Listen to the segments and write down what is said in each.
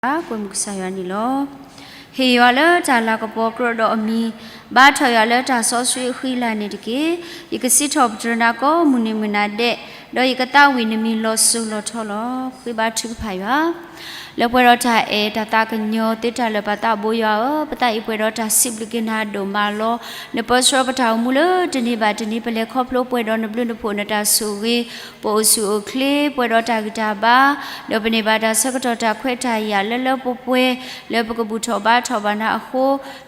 ပကဘါထုကဖၣ်ကွဲမုာ်ကစၢ်ယွၤန့ၣ်လီၤ. ဟ့ၣ်ယွၤလၢတၢ်လၤကပီၤကြၢးဒီးအမံၤ, ဘါထီၣ်ယွၤလၢတၢ်စီဆှံအဃံအလၤန့ၣ်တက့ၢ်. ယကစံးထီၣ်ပတြၢၤနၤကိးမုၢ်နံၤမုၢ်နၤဒဲး, ဒီးယကသးဝံၣ်နမံၤလီၤစိၤလီၤထီလီၤ. ပဃ့ဘါထုကဖၣ်ယွၤ လၢပှဲၤဒီးတၢ်အဲၣ်တၢ်သးကညီၤသ့တၢ်လၢာ်ပာ်သးဘိယွၤဧၢ, ပသးအံၤပှဲၤဒီးတၢ်စံးဘျုးက့ၤနၤဒိၣ်မးလီၤ. နပၢဆှၢပတၢ်အိၣ်မူလၢတန့ၢ်ဘၣ်တန့ၢ် ပလဲၤခီဖျိပှဲၤဒီးနဘျုးနဖှိၣ်နတၢ်ဆိၣ်ဂ့ၤ, ပအိၣ်ဆူၣ်အိၣ်ချ့ ပှဲၤဒီးတၢ်ဂံၢ်တၢ်ဘါ, ဒီးပန့ၢ်ဘၣ်တၢ်ဆၢကတီၢ်တၢ်ခွဲးတၢ်ယာ်လၢလၢပှဲၤပှဲၤ လၢပကဘူၣ်ထီၣ်ဘါထီၣ်ဘၣ်နၤအဃိ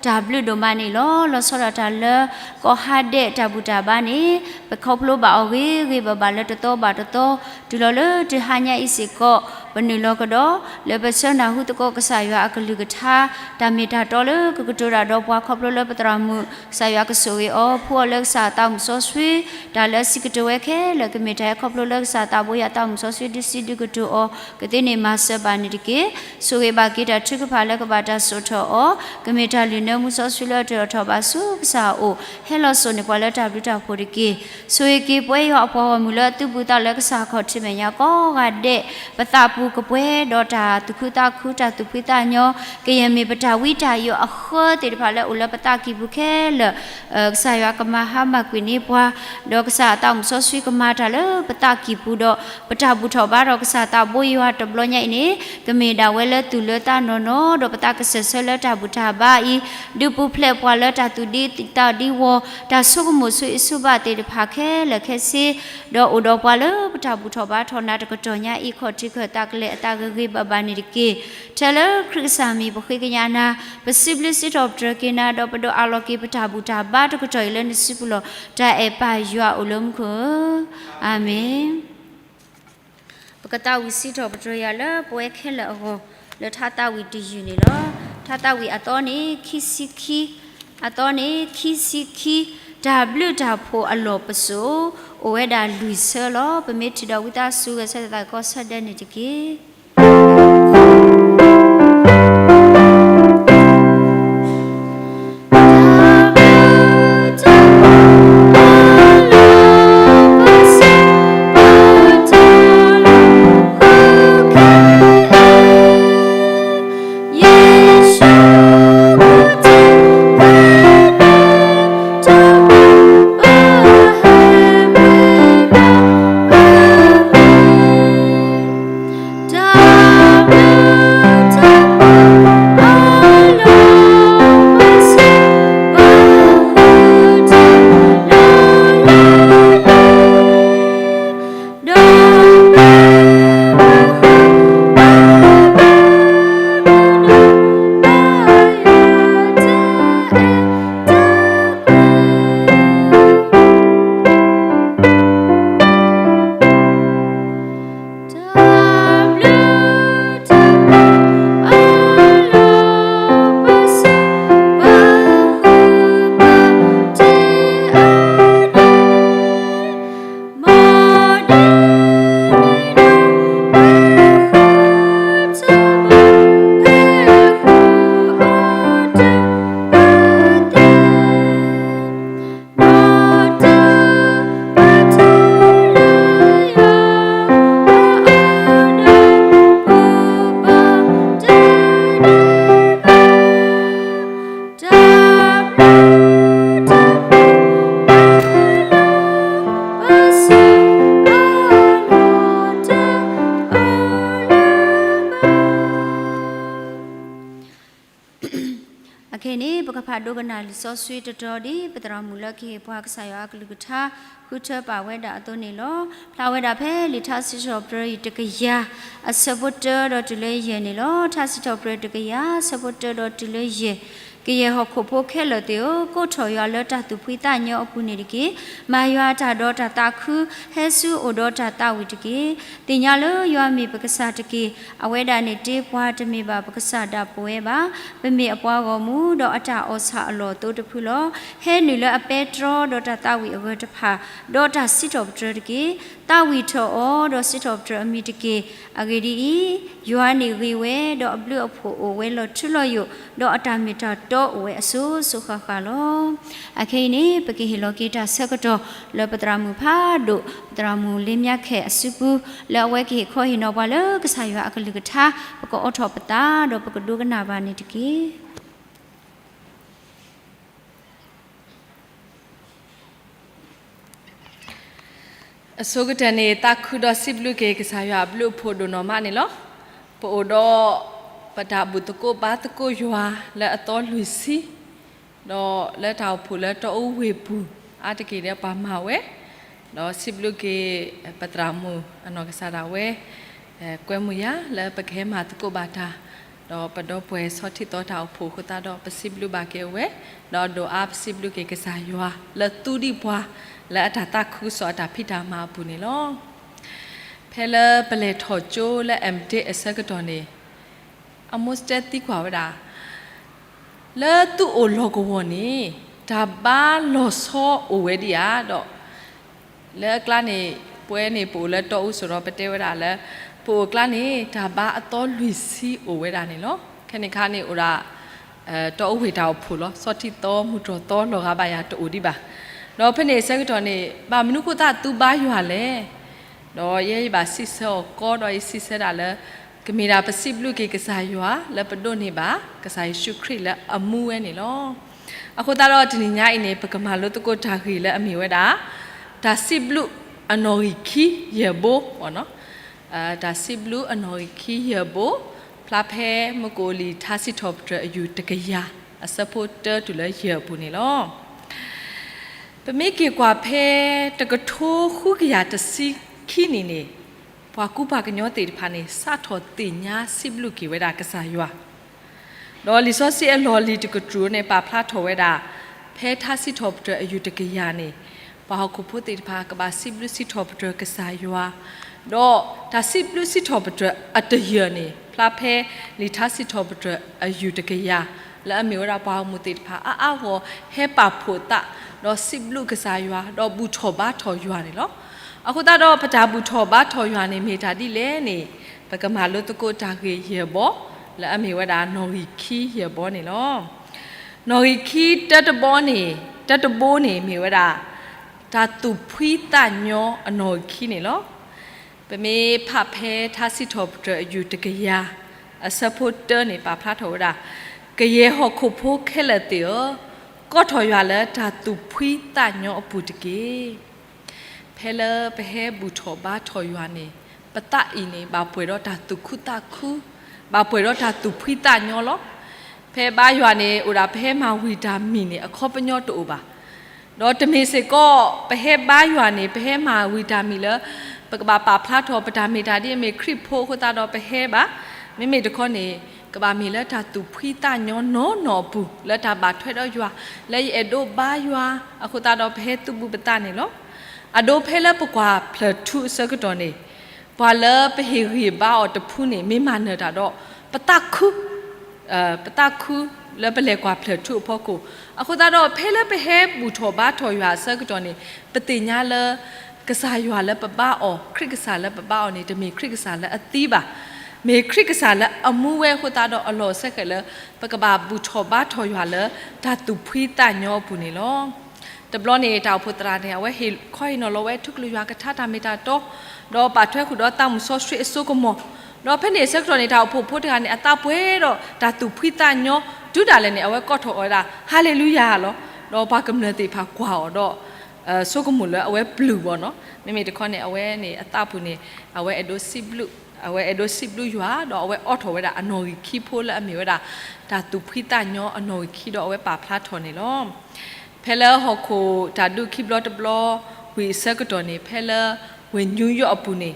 တၢ်ဘျုးဒိၣ်မးန့ၣ်လီၤ. လီၤဆီဒၣ်တၢ်လၢ ကီၢ်ဟါဒဲးတၢ်ဘူၣ်တၢ်ဘါန့ၣ် ပခီဖျိဘၣ်အီၤဂ့ၤဂ့ၤဘၣ်ဘၣ်လၢတသီဘၣ်တသီ, တုၤလီၤလၢတဟါညါအံၤစ့ၢ်ကီး ပနုာ်လီၤကဒီး လၢပဆၢနၢ်ဟူသကိးကစၢ်ယွၤအကလုၢ်ကထါ, တၢ်မ့ၢ်တၢ်တီလၢကကတိၤတၢ်ဒီးပှၤခီဖျိလၢပသရၣ်မုၣ် ကစၢ်ယွၤကဆိၣ်ဂ့ၤအီၤ ဖှူအီၤလၢကစၢ်အသးမုၣ်စီဆှံ, တၢ်လၢအစံးကတိၤဝဲခဲလၢာ် ကမ့ၢ်တၢ်ဟဲခီဖျိလၢကစၢ်သးဘိယွၤအသးမုၣ်စီဆှံ ဒုးစံးဒုးကတိၤအီၤ ကသ့န့ၢ်မၤစၢၤဘၣ်န့ၣ်တက့ၢ်. ဆိၣ်ဂ့ၤဘၣ်က့ၤတၢ်ထုကဖၣ်လၢကဘၣ်တၢ်စိာ်ထီၣ်အီၤ, ကမ့ၢ်တၢ်လုၢ်နၢမူစီဆှံလၢအတၢၢ်ထီၣ်ဘၣ်ဆူကစၢ်အအိၣ်, ဟဲလီၤစိာ်န့ၢ်ပှၤလၢတၢ်ဘျုးတၢ်ဖှိၣ်တက့ၢ်. ဆိၣ်ဂ့ၤက့ၤပဝဲယွၤအပှၤဂီၢ်မုၢ်လၢအသုးဘူးသးလၢကစၢ်ခီၣ်ထံးမဲာ်ညါကိးဂၤဒဲး, ပသးပူၤကပှဲၤဒီးတၢ်သူၣ်ခုသးခု တၢ်သူၣ်ဖှံသးညီ, ကယဲၢ်မ့ၢ်ပတၢ်ဝံတၢ်ယိးအဃၢသ့ၣ်တဖၣ်လၢအိၣ်လၢပသးကံၢ်ပူၤခဲလၢာ် ကစၢ်ယွၤကမၤဟါမၢ်ကွံာ်န့ၢ်ပှၤ, ဒီးကစၢ်အသးမုၣ်စီဆှံကမၤတၢ်လၢပသးကံၢ်ပူၤဒီး ပတၢ်ဘူၣ်ထီၣ်ဘါထီၣ်ကစၢ်သးဘိယွၤတဘျီညါအံၤန့ၣ် ကမ့ၢ်ဒၣ်ဝဲလၢသူၣ်လၢသးနီၢ်နီၢ် ဒီးပသးကစၢၢ်ဆၢလၢတၢ်ဘူၣ်တၢ်ဘါအံၤ, ဒုးပူၤဖျဲးပှၤလၢတၢ်သူၣ်ဒံသးဒံဝီၤ, တၢ်ဆိကမိၣ်ဆူအံၤဆူဘၣ်သ့ၣ်တဖၣ်ခဲလၢာ်ခဲဆ့, ဒီးအိၣ်ဒီးပှၤလၢပတၢ်ဘူၣ်ထီၣ်ဘါထီၣ်နၤတကတီၢ်ညါအံၤ ခီၣ်ထံးခၢၣ်သးကလဲာ်အသးဂ့ၤဂ့ၤဘၣ်ဘၣ်န့ၣ်တက့ၢ်. ထဲလၢခရံာ်ကစၢ်မံၤပဃ့ကညးနၤ, ပစံးဘျုးစံးထီၣ်ပတြၢၤက့ၤနၤ ဒီးပဒိးအးလီၤက့ၤပတၢ်ဘူၣ်တၢ်ဘါတကတီၢ်အံၤလၢနစုပူၤလီၤ. တၢ်အဲၣ်ပၢ်ယွၤအိၣ်လၢမူခိၣ်ဧၢ, အၤမ့ၣ်. ပကသးဝံၣ်စံးထီၣ်ပတြၢၤယွၤလၢပဝဲခဲလၢာ်အဂီၢ်, လၢထါသးဝံၣ်တယုၢ်န့ၣ်လီၤ. ထါသးဝံၣ်အသီန့ၣ် ခံဆံခံ, အသီန့ၣ် ခံဆံခံ, တၢ်ဘျုးတၢ်ဖှိၣ်အလီၢ်ပစိာ်, အိၣ်ဝဲဒၣ်လွံၢ်ဆၢလီၤ. ပမ့ၢ်ထံၣ်ဒီးဝံသးစူၤဂဲၤဆၢထၢၣ်သးကီးဆၢဒဲးန့ၣ်တက့ၢ်. အခဲအံၤန့ၣ် ပကဖးဒိကနၣ်လံာ်စီဆှံတတီၤ ဒ်ပသရၣ်မုၣ်လၢကဟ့ၣ်ပှၤကစၢ်ယွၤအကလုၢ်ကထါ ဃုထၢပာ်ဝဲဒၣ်အသိးန့ၣ်လီၤ. ဖျါဝဲဒၣ်ဖဲလံာ်ထါစံးထီၣ်ပတြၢၤအံၤတကယၤ အဆၢဖိတၢဒီးတုၤလၢယဲၢ်န့ၣ်လီၤ. ထါစံးထီၣ်ပတြၢၤတကယၤ အဆၢဖိတၢဒီးတုၤလၢယဲၢ်, ကယဲၢ်ဟီၣ်ခိၣ်ဖိခဲလၢာ်သ့ၣ်ဧၢ, ကိးထီၣ်ယွၤလၢတၢ်သူၣ်ဖှံသးညီအပူၤန့ၣ်တက့ၢ်. မၤယွၤအတၢ်ဒီးတၢ်သးခု, ဟဲဆူအအိၣ်ဒီးတၢ်သးဝံၣ်တက့ၢ်. သ့ၣ်ညါလၢယွၤမ့ၢ်ပကစၢ်တက့ၢ်. အဝဲဒၣ်န့ၣ်တ့ပှၤတမ့ၢ်ဘၣ်ပကစၢ်ဒၣ်ပဝဲဘၣ်. ပမ့ၢ်အပှၤဂီၢ်မုၢ် ဒီးအတၢ်အီၣ်ဆၣ်အလီၢ်အသိတဖုလီၤ. ဟဲနုာ်လၢအပဲတြီဒီးတၢ်သးဝံၣ်အဂၢၢ်တဖၣ်, ဒီးတၢ်စံးထီၣ်ပတြၢၤတက့ၢ်. သးဝံၣ်ထီၣ်အီၤ, ဒီးစံးထီၣ်ပတြၢၤအမံၤတက့ၢ်. အဂ့ၢ်ဒ်အံၤ, ယွၤန့ၣ်ဂ့ၤဝဲ, ဒီးအဘျုးအဖှိၣ်အိၣ်ဝဲလီၤထူလီၤယိာ်, ဒီးအတၢ်မ့ၢ်တၢ်တီအိၣ်ဝဲအစိၤစိၤဃၣ်ဃၣ်လီၤ. အခဲအံၤန့ၣ် ပကဟ့ၣ်လီၤက့ၤတၢ်ဆၢကတီၢ် လၢပသရၣ်မုၣ်ဖးဒိၣ် ပသရၣ်မုၣ်လ့မၠါခဲၣ်အစုပူၤ, လၢအဝဲကဟ့ၣ်ခီဟ့ၣ်နီၤပှၤလၢကစၢ်ယွၤအကလုၢ်ကထါ, ပကအိးထီၣ်ပသး ဒီးပကဒိကနၣ်ဘၣ်န့ၣ်တက့ၢ်. အဆိကတၢၢ်န့ၣ် သးခုဒီးစံးဘျုးက့ၤကစၢ်ယွၤအဘျုးအဖှိၣ်ဒိၣ်နီၢ်မးန့ၣ်လီၤ. ပအိၣ်ဒီး ပတၢ်ဘူၣ်သကိးဘါသကိးယွၤလၢအသီလွံၢ်ဆံ, ဒီးလၢတၢ်အိၣ်ဖှိၣ်လၢတီအူဝ့ၢ်ပူၤ အါတက့ၢ်ဒီးပှၤမၤဝဲ, ဒီးစံးဘျုးက့ၤ ပသရၣ်မုၣ်အနီၢ်ကစၢ်ဒၣ်ဝဲ ကွဲမုာ်ယၤလၢပကဟဲမၤသကိးဘၣ်တၢ်, ဒီးပဒီပုၢ်ဝဲၢ်ဆီထံသီတၢ်အိၣ်ဖှိၣ်အဃိသတးဒီး ပစံးဘျုးဘၣ်က့ၤအဝဲ, ဒီးဒိၣ်အါပစံးဘျုးက့ၤကစၢ်ယွၤ လၢသူဒံးပှၤလၢအတၢ်သးခုကစီၣ်အတၢ်ဖံးတၢ်မၤအပူၤန့ၣ်လီၤ. ဖဲလၢပလဲၤထီၣ်ကၠိလၢ M.Div အဆၢကတီၢ်န့ၣ် အမိၢ်စတဲသံကွၢ်ဝဲဒၣ် လၢသုအိၣ်လီၢ်ကဝီၤန့ၣ် တၢ်ဘါလီၤဆီအိၣ်ဝဲဒံးဧါဒီး လၢအကျါန့ၣ် ပဝဲန့ၣ်ပအိၣ်လၢတီအူစိၤဒီး ပတဲဝဲဒၣ်လၢ ပအိၣ်အကျါန့ၣ် တၢ်ဘါအသီလွံၢ်ဆံအိၣ်ဝဲဒၣ်န့ၣ်လီၤ. ခဲန့ၣ်ခါန့ၣ်အိၣ်ဒၣ် တီအူဝ့ၢ်တၢ်အိၣ်ဖှိၣ်လီၤ. ဆီထံသီမုၢ်တြီၢ်သီလီၤဂာ်ဘၣ်ယၤတအိၣ်ဒံးဘၣ်. ဒီးဖဲန့ၣ်အဆၢကတီၢ်န့ၣ် ဘၣ်မနုၤဃိသးသုဘါယွၤလဲၣ်. ဒီးယဲယဘၣ်စံးဆၢအီၤကီဒီး ယစံးဆၢဒၣ်လၢ ကမ့ၢ်ဒၣ်ပစံးဘျုးက့ၤကစၢ်ယွၤလၢပဒိးန့ၢ်ဘၣ် ကစၢ်ယ့ၣ်ၡူးခရံာ်လၢအမူဝဲန့ၣ်လီၤ. အဃိသတးဒီးတနံၤညါအံၤန့ၣ် ပကမၤလိသကိးတၢ်ဂ့ၢ်လၢအမ့ၢ်ဝဲဒၣ် တၢ်စံးဘျုးအနီၣ်ဂံၢ်ခံယဲၢ်ဘိ, တၢ်စံးဘျုးအနီၣ်ဂံၢ်ခံယဲၢ်ဘိ, ဖျါဖဲမုၢ်ကအိၣ်လံာ်ထါစံးထီၣ်ပတြၢၤအယူၢ်တကယၤ အဆၢဖိတၢတုၤလၢယဲၢ်အပူၤန့ၣ်လီၤ. ပမ့ၢ်က့ၤကွၢ်ဖဲ တကထိဃုကယၤတဆံခံနံၣ်န့ၣ် ပှၤကူပှၤကညီသ့ၣ်တဖၣ်န့ၣ် စးထီၣ်သ့ၣ်ညါစံးဘျုးက့ၤဝဲဒၣ်ကစၢ်ယွၤ ဒီးလံာ်စီဆှံအလီၢ်လံၤတကတြူၢ်န့ၣ် ပာ်ဖျါထီၣ်ဝဲဒၣ် ဖဲထါစံးထီၣ်ပတြၢၤအယူၢ်တကယၤန့ၣ် ပှၤဟီၣ်ခိၣ်ဖိသ့ၣ်တဖၣ် ကဘၣ်စံးဘျုးစံးထီၣ်ပတြၢၤကစၢ်ယွၤ, ဒီးတၢ်စံးဘျုးစံးထီၣ်ပတြၢၤအတယၢၢ်န့ၣ် ဖျါဖဲလံာ်ထါစံးထီၣ်ပတြၢၤအယူၢ်တကယၤ လၢအမ့ၢ်ဝဲဒၣ်ပှၤဂီၢ်မုၢ်သ့ၣ်တဖၣ် အါအါဂီၢ်ဟဲပာ်ဖှိၣ်သး ဒီးစံးဘျုးကစၢ်ယွၤ ဒီးဘူၣ်ထီၣ်ဘါထီၣ်ယွၤန့ၣ်လီၤ. အဃိသတးဒီး ပတၢ်ဘူၣ်ထီၣ်ဘါထီၣ်ယွၤန့ၣ် မ့ၢ်တၢ်ဒ်လဲၣ်န့ၣ် ပကမၤလိသကိးတၢ်ဂ့ၢ်ယဲၢ်ဘီ လၢအမ့ၢ်ဝဲဒၣ်နီၣ်ဂံၢ်ခံယဲၢ်ဘီန့ၣ်လီၤ. နီၣ်ဂံၢ်ခံတၢတဘီန့ၣ် တၢတဘိန့ၣ်မ့ၢ်ဝဲဒၣ် တၢ်သူၣ်ဖှံသးညီအနီၣ်ဂံၢ်ခံန့ၣ်လီၤ. ပမ့ၢ်ဖးဖဲထါစံးထီၣ်ပတြၢၤအယူၢ်တကယၤ အဆၢဖိတၢန့ၣ် ပာ်ဖျါထီၣ်ဝဲဒၣ် ကယဲၢ်ဟီၣ်ခိၣ်ဖိခဲလၢာ်သ့ၣ်ဧၢ, ကိးထီၣ်ယွၤလၢတၢ်သူၣ်ဖှံသးညီအပူၤတက့ၢ်. ဖဲလၢပဟဲဘူၣ်ထီၣ်ဘါထီၣ်ယွၤန့ၣ် ပသးအံၤန့ၣ် ဘၣ်ပှဲၤဒီးတၢ်သူၣ်ခုသးခု, ဘၣ်ပှဲၤဒီးတၢ်သူၣ်ဖှံသးညီလီၤ. ဖဲဘါယွၤန့ၣ် အိၣ်ဒၣ်ပဟဲမၤဝံၢ်တၢ်မံၤန့ၣ် အခီပညီတအိၣ်ဘၣ်. ဒီးတမ့ၢ်စ့ၢ်ကီး ပဟဲဘါယွၤန့ၣ် ပဟဲမၤဝံၢ်တၢ်မံၤလၢ ပကဘၣ်ပာ်ဖျါထီၣ် ပတၢ်မ့ၢ်တၢ်ဒ်အမ့ၢ်ခရံာ်ဖိအဃိသတးဒီးပဟဲဘၣ်. မ့မ့ၢ်တခီန့ၣ် ကဘၣ်မ့ၢ်လၢတၢ်သူၣ်ဖှံသးညီနီၢ်နီၢ်အပူၤ လၢတၢ်ဘၣ်ထွဲဒီးယွၤ လၢယအဲၣ်ဒိးဘါယွၤအဃိသတးဒီး ပဟဲသူၣ်ဘူၣ်ပသးန့ၣ်လီၤ. အဒိဖဲလၢပကွၢ်ဖျၢၣ်ထူအဆၢကတီၢ်န့ၣ် ပှၤလၢပဟ့ၣ်ဂံၢ်ဘါအီၤတဖုန့ၣ် မ့ၢ်မၤနၢၤတၢ်ဒီး ပသးခု ပသးခုလၢပလဲၤကွၢ်ဖျၢၣ်ထူအဖီခိၣ်, အဃိသတးဒီး ဖဲလၢပဟဲဘူၣ်ထီၣ်ဘါထီၣ်ယွၤအဆၢကတီၢ်န့ၣ် ပသ့ၣ်ညါလၢ ကစၢ်ယွၤလၢပဘါအီၤ, ခရံာ်ကစၢ်လၢပဘါအီၤန့ၣ် တမ့ၢ်ခရံာ်ကစၢ်လၢအသံဘၣ်. မ့ၢ်ခရံာ်ကစၢ်လၢအမူဝဲအဃိသတးဒီး အလီၢ်အစဲဃဲးလၢ ပကဘၣ်ဘူၣ်ထီၣ်ဘါထီၣ်ယွၤလၢ တၢ်သူၣ်ဖှံသးညီအပူၤန့ၣ်လီၤ. တဘျီန့ၣ် တၢ်အိၣ်ဖှိၣ်သရၣ်န့ၣ် အဝဲဟ့ၣ်ခီဟ့ၣ်နီၤလီၤဝဲထူကလုၢ်ယွၤကထါတၢ်မ့ၢ်တၢ်တီ, ဒီးပာ်ထွဲဃုာ်ဒီးသးမုၢ်စီဆှံအစိကမီၤ, ဒီးဖဲန့ၣ်အဆၢကတီၢ်န့ၣ် တၢ်အိၣ်ဖှိၣ်ဖိတဂၤန့ၣ် အသးပှဲၤဒီးတၢ်သူၣ်ဖှံသးညီ, တုၤဒၣ်လဲာ်န့ၣ် အဝဲကိးထီၣ်အီၤဝဲဒၣ် ဟၤလ့လူယၤလီၤ. ဒီးပှၤကမျၢၢ်သ့ၣ်တဖၣ်ကွၢ်အီၤဒီး ဆိကမိၣ်လၢအဝဲပျုၢ်ဘၣ်နီၤ. မ့မ့ၢ်တခီန့ၣ် အဝဲန့ၣ်အသးပူၤန့ၣ် အဝဲအဲၣ်ဒိးစံးဘျုး, အဝဲအဲၣ်ဒိးစံးဘျုးယွၤ ဒီးအဝဲအိးထီၣ်ဝဲဒၣ်အနီၣ်ဂံၢ်ခံဖိလၢအမ့ၢ်ဝဲဒၣ် တၢ်သူၣ်ဖှံသးညီအနီၣ်ဂံၢ်ခံဒီးအဝဲပာ်ဖျါထီၣ်န့ၣ်လီၤ. ဖဲလၢဟီၣ်ခိၣ်တၢ်ဒုးခံဘျီတဘျီဝံၤအဆၢကတီၢ်န့ၣ် ဖဲလၢဝ့ၢ်နယူယီၣ်အပူၤန့ၣ်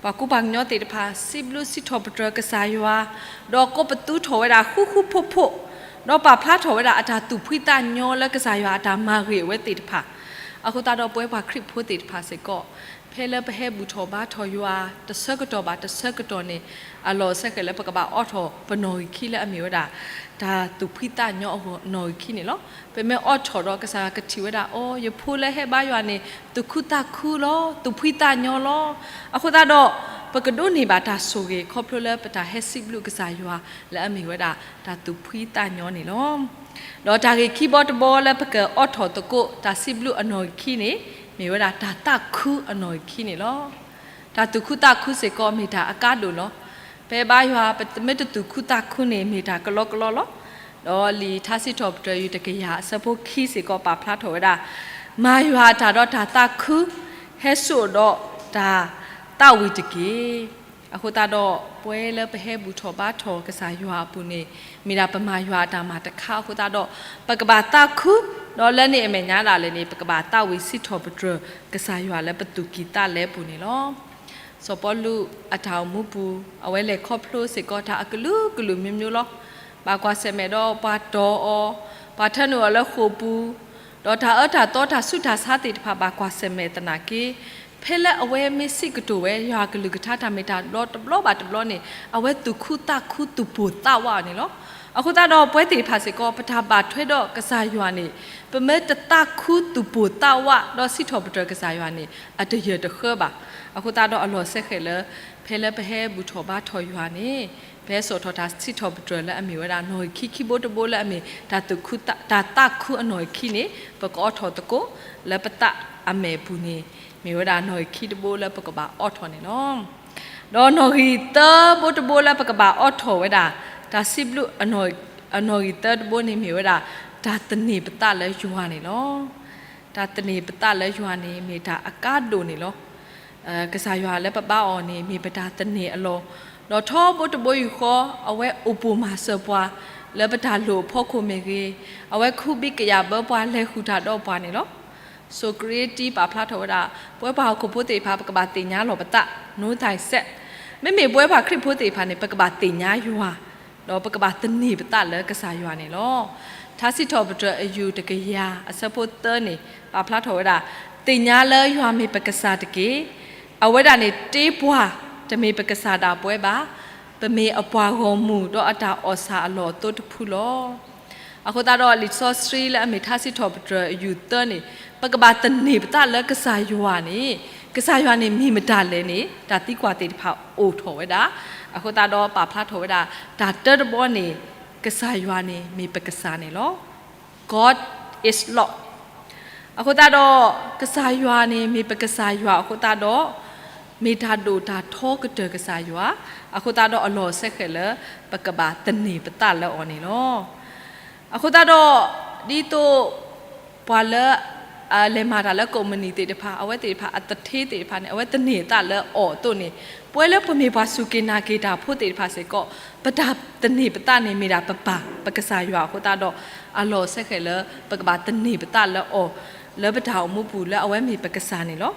ပှၤကူပှၤကညီသ့ၣ်တဖၣ် စံးဘျုးစံးထီၣ်ပတြၢၤကစၢ်ယွၤ, ဒီးကိးပသူထီၣ်ဝဲဒၣ်ဃူဃူဖိးဖိး, ဒီးပာ်ဖျါထီၣ်ဝဲဒၣ်အတၢ်သူၣ်ဖှံသးညီလၢကစၢ်ယွၤအတၢ်မၤဂ့ၤအဝဲသ့ၣ်တဖၣ်, အဃိသတးဒီးပဝဲပှၤခရံာ်ဖိသ့ၣ်တဖၣ်စ့ၢ်ကီး, ဖဲ ဖဲလၢပဟဲဘူၣ်ထီၣ်ဘါထီၣ်ယွၤ တဆၢကတီၢ်ဘၣ်တဆၢကတီၢ်န့ၣ် အလီၢ်စဲဃဲးလၢပကဘၣ်အိးထီၣ်ပနီၢ်ဂံၢ်ခံလၢအမ့ၢ်ဝဲဒၣ် တၢ်သူၣ်ဖှံသးညီအဂီၢ်နီၢ်ဂံၢ်ခံန့ၣ်လီၤ. ပမ့ၢ်အိးထီၣ်ဒီးကစၢ်ယွၤကထံၣ်ဝဲဒၣ် အိ ယဖိလၢဟဲဘါယွၤန့ၣ် သူၣ်ခုသးခုလီၤ, သူၣ်ဖှံသးညီလီၤ. အဃိသတးဒီး ပကဒိးန့ၢ်ဘၣ်တၢ်ဆိၣ်ဂ့ၤ ခီဖျိလၢပတၢ်ဟဲစံးဘျုးကစၢ်ယွၤလၢအမ့ၢ်ဝဲဒၣ် တၢ်သူၣ်ဖှံသးညီန့ၣ်လီၤ. ဒီးတၢ်ဂ့ၢ်ခံဘီတဘီလၢပကအိးထီၣ်သကိး တၢ်စံးဘျုးအနီၢ်ဂံၢ်ခံန့ၣ် မ့ၢ်ဝဲဒၣ်တၢ်သးခုအနီၢ်ဂံၢ်ခံန့ၣ်လီၤ. တၢ်သူၣ်ခုသးခုစ့ၢ်ကီး မ့ၢ်တၢ်အကါဒိၣ်လီၤ. ပဘါယွၤ ပမ့ၢ်တသူၣ်ခုသးခုန့ၣ် မ့ၢ်တၢ်ကလီကလီလီၤ. ဒီးလံာ်ထါစံးထီၣ်ပတြၢၤ ယူၢ်တကယၤ အဆၢဖိခံစ့ၢ်ကီး ပာ်ဖျါထီၣ်ဝဲဒၣ် မၤယွၤအတၢ်ဒီးတၢ်သးခု, ဟဲစိာ်ဒီးတၢ်သးဝံၣ်တက့ၢ်. အဃိသတးဒီး ပဝဲလၢပဟဲဘူၣ်ထီၣ်ဘါထီၣ်ကစၢ်ယွၤအပူၤန့ၣ် မ့ၢ်ဒၣ်ပမၤယွၤအတၢ်မၤတခါအဃိသတးဒီး ပကဘၣ်သးခု, ဒီးလၢန့ၣ်အမဲာ်ညါဒၣ်လဲာ်န့ၣ် ပကဘၣ်သးဝံၣ်စံးထီၣ်ပတြၢၤကစၢ်ယွၤလၢပသူၣ်ကံၢ်သးလဲပူၤန့ၣ်လီၤ. စီၤပီလူးအတၢ်အိၣ်မူပူၤ အဝဲလဲၤခီဖျိစ့ၢ်ကီးတၢ်အကလုာ်ကလုာ်မံၤမံၤလီၤ. ဘၣ်ကွၢ်ဆၢၣ်မဲာ်ဒီးပှၤတီၢ်အီၤ, ပှၤထၢနုာ်အီၤလၢဃိာ်ပူၤ, ဒီးတၢ်အၢတၢ်သီတၢ်ဆူးတၢ်ဆါသ့ၣ်တဖၣ် ဘၣ်ကွၢ်ဆၢၣ်မဲာ်သနာ်က့ ဖဲလၢအဝဲမ့ၢ်စံးကတိၤဝဲ ယွၤအကလုၢ်ကထါတၢ်မ့ၢ်တၢ်တီတဘျီဘၣ်တဘျီန့ၣ် အဝဲသူၣ်ခုသးခုသူၣ်ပိၢ်သးဝးအီၤန့ၣ်လီၤ. အဃိသတးဒီးပဝဲသ့ၣ်တဖၣ်စ့ၢ်ကီး ပတၢ်ဘၣ်ထွဲဒီးကစၢ်ယွၤန့ၣ် ပမ့ၢ်တသးခုသူၣ်ပိၢ်သးဝးဒီးစံးထီၣ်ပတြၢၤကစၢ်ယွၤန့ၣ် အတယၢၢ်တဃၢဘၣ်. အဃိသတးဒီးအလီၢ်စဲဃဲးလၢ ဖဲလၢပဟဲဘူၣ်ထီၣ်ဘါထီၣ်ယွၤန့ၣ် ပဟဲစိာ်ထီၣ်တၢ်စံးထီၣ်ပတြၢၤလၢအမ့ၢ်ဝဲဒၣ်နီၢ်ဂံၢ်ခံခံဘိတဘိလၢအမ့ၢ် တၢ်သးခုအနီၢ်ဂံၢ်ခံန့ၣ် ပကအိးထီၣ်သကိး လၢပသးအမဲာ်ပူၤန့ၣ် မ့ၢ်ဝဲဒၣ်နီၢ်ဂံၢ်ခံတဘိလၢပကဘၣ်အိးထီၣ်န့ၣ်လီၤ. ဒီးနီၢ်ဂံၢ်သၢဘိတဘိလၢပကဘၣ်အိးထီၣ်ဝဲဒၣ် တၢ်စံးဘျုးအနီၢ်ဂံၢ်သၢတဘိန့ၣ်မ့ၢ်ဝဲဒၣ် တၢ်သန့ၤပသးလၢယွၤန့ၣ်လီၤ. တၢ်သန့ၤပသးလၢယွၤန့ၣ် မ့ၢ်တၢ်အကါဒိၣ်န့ၣ်လီၤ. ကစၢ်ယွၤလၢပဘါအီၤန့ၣ် မ့ၢ်ပတၢ်သန့ၤအလီၢ်, ဒီးထီဘိတဘိယူၢ်ဃီ အဝဲအိၣ်ပိၢ်မၤစၢၤပှၤ လၢပတၢ်လိၣ်အဖီခိၣ်မ့ၢ်ဂ့ၤ, အဝဲခူဘံကယာ်ဘၢပှၤ လဲၤဃုာ်တၢ်ဒီးပှၤန့ၣ်လီၤ. စီၤကရ့တံ ပာ်ဖျါထီၣ်ဝဲဒၣ် ပဝဲပှၤဟီၣ်ခိၣ်ဖိသ့ၣ်တဖၣ် ပကဘၣ်သ့ၣ်ညါလီၤပသး နီၢ်သးစဲး, မ့မ့ၢ်ပဝဲပှၤခရံာ်ဖိသ့ၣ်တဖၣ်န့ၣ် ပကဘၣ်သ့ၣ်ညါယွၤ, ဒီးပကဘၣ်သန့ၤပသးလၢကစၢ်ယွၤန့ၣ်လီၤ. ထါစံးထီၣ်ပတြၢၤအယူၢ်တကယၤအဆၢဖိသၢန့ၣ် ပာ်ဖျါထီၣ်ဝဲဒၣ် သ့ၣ်ညါလၢယွၤမ့ၢ်ပကစၢ်တက့ၢ်. အဝဲဒၣ်န့ၣ်တ့ပှၤ, တမ့ၢ်ပကစၢ်ဒၣ်ပဝဲဘၣ်. ပမ့ၢ်အပှၤဂီၢ်မုၢ် ဒီးအတၢ်အီၣ်ဆၣ်အလီၢ်အသိတဖုလီၤ. အဃိသတးဒီးလံာ်စီဆှံလၢအမ့ၢ်ထါစံးထီၣ်ပတြၢၤအယူၢ်သၢန့ၣ် ပကဘၣ်သန့ၤပသးလၢကစၢ်ယွၤန့ၣ်, ကစၢ်ယွၤန့ၣ်မ့ၢ်မတၤလဲၣ်န့ၣ် တၢ်သံကွၢ်သ့ၣ်တဖၣ်အိၣ်ထီၣ်ဝဲဒၣ်. အဃိသတးဒီးပာ်ဖျါထီၣ်ဝဲဒၣ် တၢ်တၢတဘီန့ၣ် ကစၢ်ယွၤန့ၣ်မ့ၢ်ပကစၢ်န့ၣ်လီၤ. God is Lord. အဃိသတးဒီး ကစၢ်ယွၤန့ၣ် မ့ၢ်ပကစၢ်ယွၤအဃိသတးဒီး မ့ၢ်တၢ်ဒိၣ်တၢ်ထီကတၢၢ်ကစၢ်ယွၤ, အဃိသတးဒီးအလီၢ်စဲဃဲးလၢ ပကဘၣ်သန့ၤပသးလၢအီၤန့ၣ်လီၤ. အဃိသတးဒီး ဒ်သိး ပှၤလၢ လဲၤမၤတၢ်လၢကိးမုၢ်နံၤသ့ၣ်တဖၣ် အဝဲသ့ၣ်တဖၣ်အသထ့သ့ၣ်တဖၣ်န့ၣ် အဝဲသန့ၤအသးလၢအီၤအသိးန့ၣ်, ပဝဲလၢပမ့ၢ်ပှၤစူၢ်က့ၤနာ်က့ၤတၢ်ဖိသ့ၣ်တဖၣ်စ့ၢ်ကီး ပတၢ်သန့ၤပသးန့ၣ်မ့ၢ်ဒၣ်ပပၢ် ပကစၢ်ယွၤအဃိသတးဒီး အလီၢ်စဲဃဲးလၢ ပကဘၣ်သန့ၤပသးလၢအီၤ လၢပတၢ်အိၣ်မူပူၤလၢအဝဲမ့ၢ်ပကစၢ်န့ၣ်လီၤ.